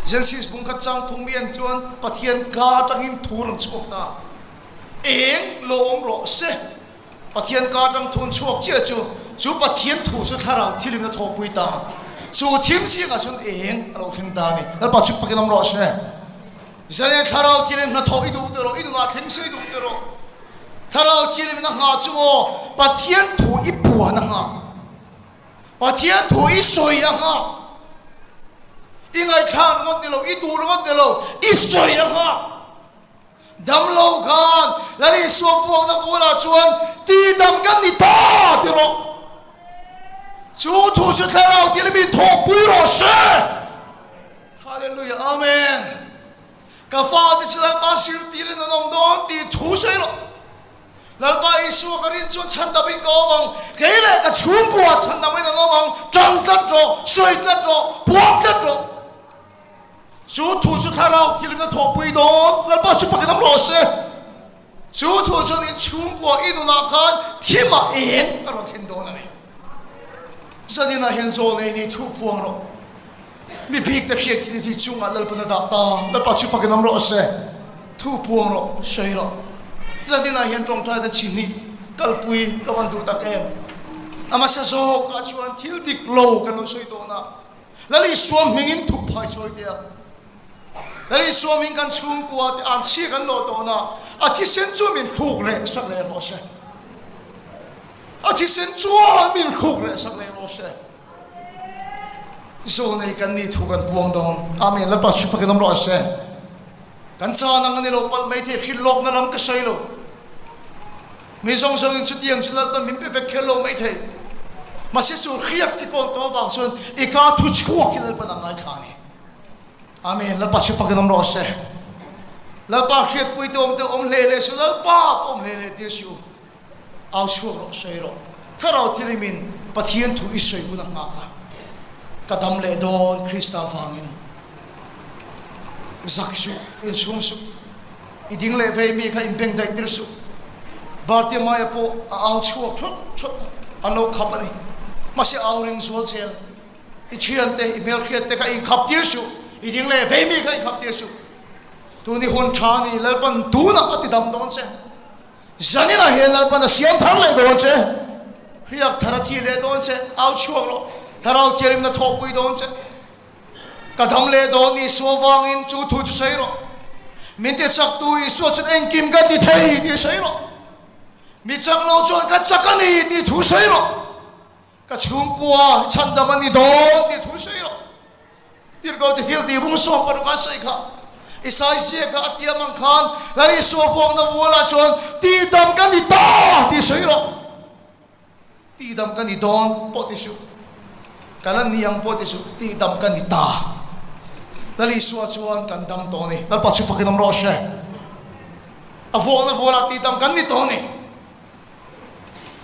Genesis bung khat chang thum mi an chuan Pathian ka atangin thu rawn chhuak ta. Eng lo awm rawh se. Pathian ka atang thun chhuak chiah chu, chu Pathian thu chu thlarau thilim a thawhpui ta. Chu thim zingah chuan eng a lo thleng ta a ni. Lalpa chhuk takin awm rawh se. Zalen thlarau thilim hnathawh i duh te rawh, i nunah thleng se i duh te rawh. Thlarau thilim na nghah chu aw, Pathian thu i puan a nghak. Pathian thu i sawi a nghak. I ngaihthlak ringawt ni lo, i duh ringawt ni lo, i sawi a nghak. Damlo khan Lal Isua vuakna vualah chuan tihdam kan ni ta ti rawh. Chu thu chu thlarau tih leh min thawhpui rawh se. Hallelujah Amen. Ka fate chu Lalpa sirtirin an awm dawn tih thu sawi rawh. Lalpa Isua ka rin chuan chhandamin ka awm ang, kei leh ka chhungkua chhandamin an awm ang, ṭang tlat rawh, sawi tlat rawh, puang tlat rawh. Chu thu chu thlarau thilin a thawhpui dawn, Lalpa chu fakin awm rawh se. Chu thu chuan in chhungkua i nunah khan thimah eng a rawn thlen dawn a ni. Zaninah hian zawl nei ni thu puang rawh. Mi bik te hriat thil hi chungah Lalpan a dah ta, Lalpa chu fakin awm rawh se. Thu puang rawh, sawi rawh. Zaninah hian tawngtai te chhin hi kalpui ka van duh tak em. A hmasa zawkah chuan thil dik lo kan lo sawi dawn a, Lal Isua hmingin thup phai sawi teh a. Lal Isua hming kan chhungkua te an chhia kan lawh dawn a, a thisen chu min hruk leh sak leh rawh se. A thisen chuan min hruk leh sak leh rawh se. Zawnei kan nih thu kan puang dawn. Amen. Lalpa chu fakin awm rawh se. Kan chan ang a ni lo palh mai thei hrilh lawkna lam ka sawi lo. Mi zawng zawngin chutiang chu Lalpa min pe vek kher lo mai thei. Mahse chu hriak i kawl tawh avang chuan i ka thu chhuak hi Lalpan a ngaithla a ni. Amen. Lalpa chu fakin awm rawh se. Lalpa hriatpui te awm te awm hle hle su Lalpa pawh awm hle hle tir si u. Au chhuak rawh, sawi rawh. Thlarau thilimin Pathian thu i sawi hun a nghak a, ka dam leh dawn Krista vangin. Zak suh, inchhung suh. I ding leh vei mi kha inbeng daih tir suh. Bartimaia pawh a au chhuak thawt thawt a, an lo khap a ni. Mahse au ring zual zel. I thiante, i hmelhriatte kha inkhap tir suh. I ding leh vei mi kha inkhap tir suh. Tun i hun tha ni, Lalpan tunah a ti dam dawn che. Zaninah hian Lalpan a siam thar leh dawn che, hriak thar a thi leh dawn che, au chhuak rawh, Thlarau Thianghlimna thawhpui dawn che. Ka dam leh dawn Isua vangin chu thu chu sawi rawh. Min ti chaktu Isua chuan engkim ka ti thei tih sawi rawh. Mi chak lo chuan ka chak a ni tih thu sawi rawh. Ka chhungkua chhandam a ni dawn tih thu sawi rawh. Tirhkoh ti thil tih bung sawm paruk a sawi kha i saisia kha a tiam ang khan Lal Isua vuakna vualah chuan tihdam ka ni ta tih sawi rawh. Tihdam ka ni dawn pawh ti suh, ka la ni ang pawh ti suh, tihdam ka ni ta. Lal Isua chuan kan dam tawh a ni. Lalpa chu fakin awm rawh se. A vuakna vualah tihdam kan ni tawh a ni.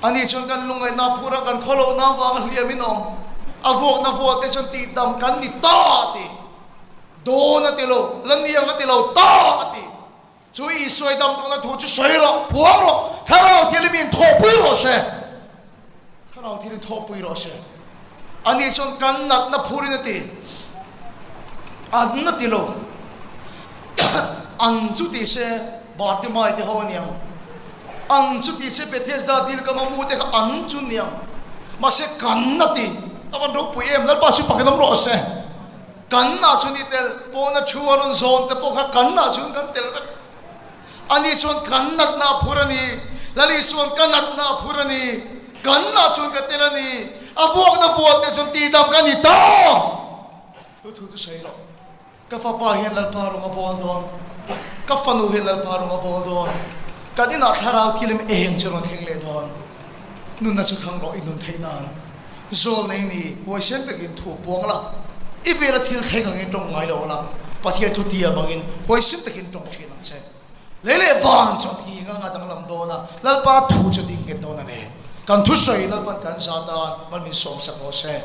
Ani chuan kan lungngaihna phur a, kan khawlohna avanga hliam in awm. A vuakna vuah te chuan tihdam kan ni ta a ti. Dawn a ti lo, la niang a ti lo, ta a ti. Chu Isua i dam tawhna thu chu sawi rawh, puang rawh, Thlarau Thianghlim in thawhpui rawh se. Thlarau Thianghlim thawhpui rawh se. Ani chuan kan natna phurin a ti. An a ti lo. An chu ti se Bartimai te ho aniang. An chu ti se Bethesda dil ka mamawh te kha an chu niang. Mahse kan a ti. A van ropui em, Lalpa chu fakin awm rawh se. Kan ah chuan i tel pawhna thu a rawn zawn te pawh kha kan ah chuan kan tel vek. Ani chuan kan natna a phur a ni, Lal Isua'n ka natna a phur a ni, kan ah chuan ka tel a ni, a vuakna vuah te chuan tihdam ka ni ta! Thu thu chu sawi loh. Ka fapa hian Lalpa rawng a bawl dawn, ka fanu hian Lalpa rawng a bawl dawn, kan inah thlarau thilim eng chu rawn thleng leh dawn. Nunna chu thang rawh i nun theih nan. Zawl nei ni, huaisen takin thu puang la, i vela thil thleng angin tawng ngai lo la, Pathian thu tiam angin huaisen takin tawng thin ang che. Lei leh van chu a nghing anga danglam dawn a, Lalpa thu chu ding nghet dawn a ni. Kan thusawi Lalpan kan zat a, mal min sawmsak rawh se.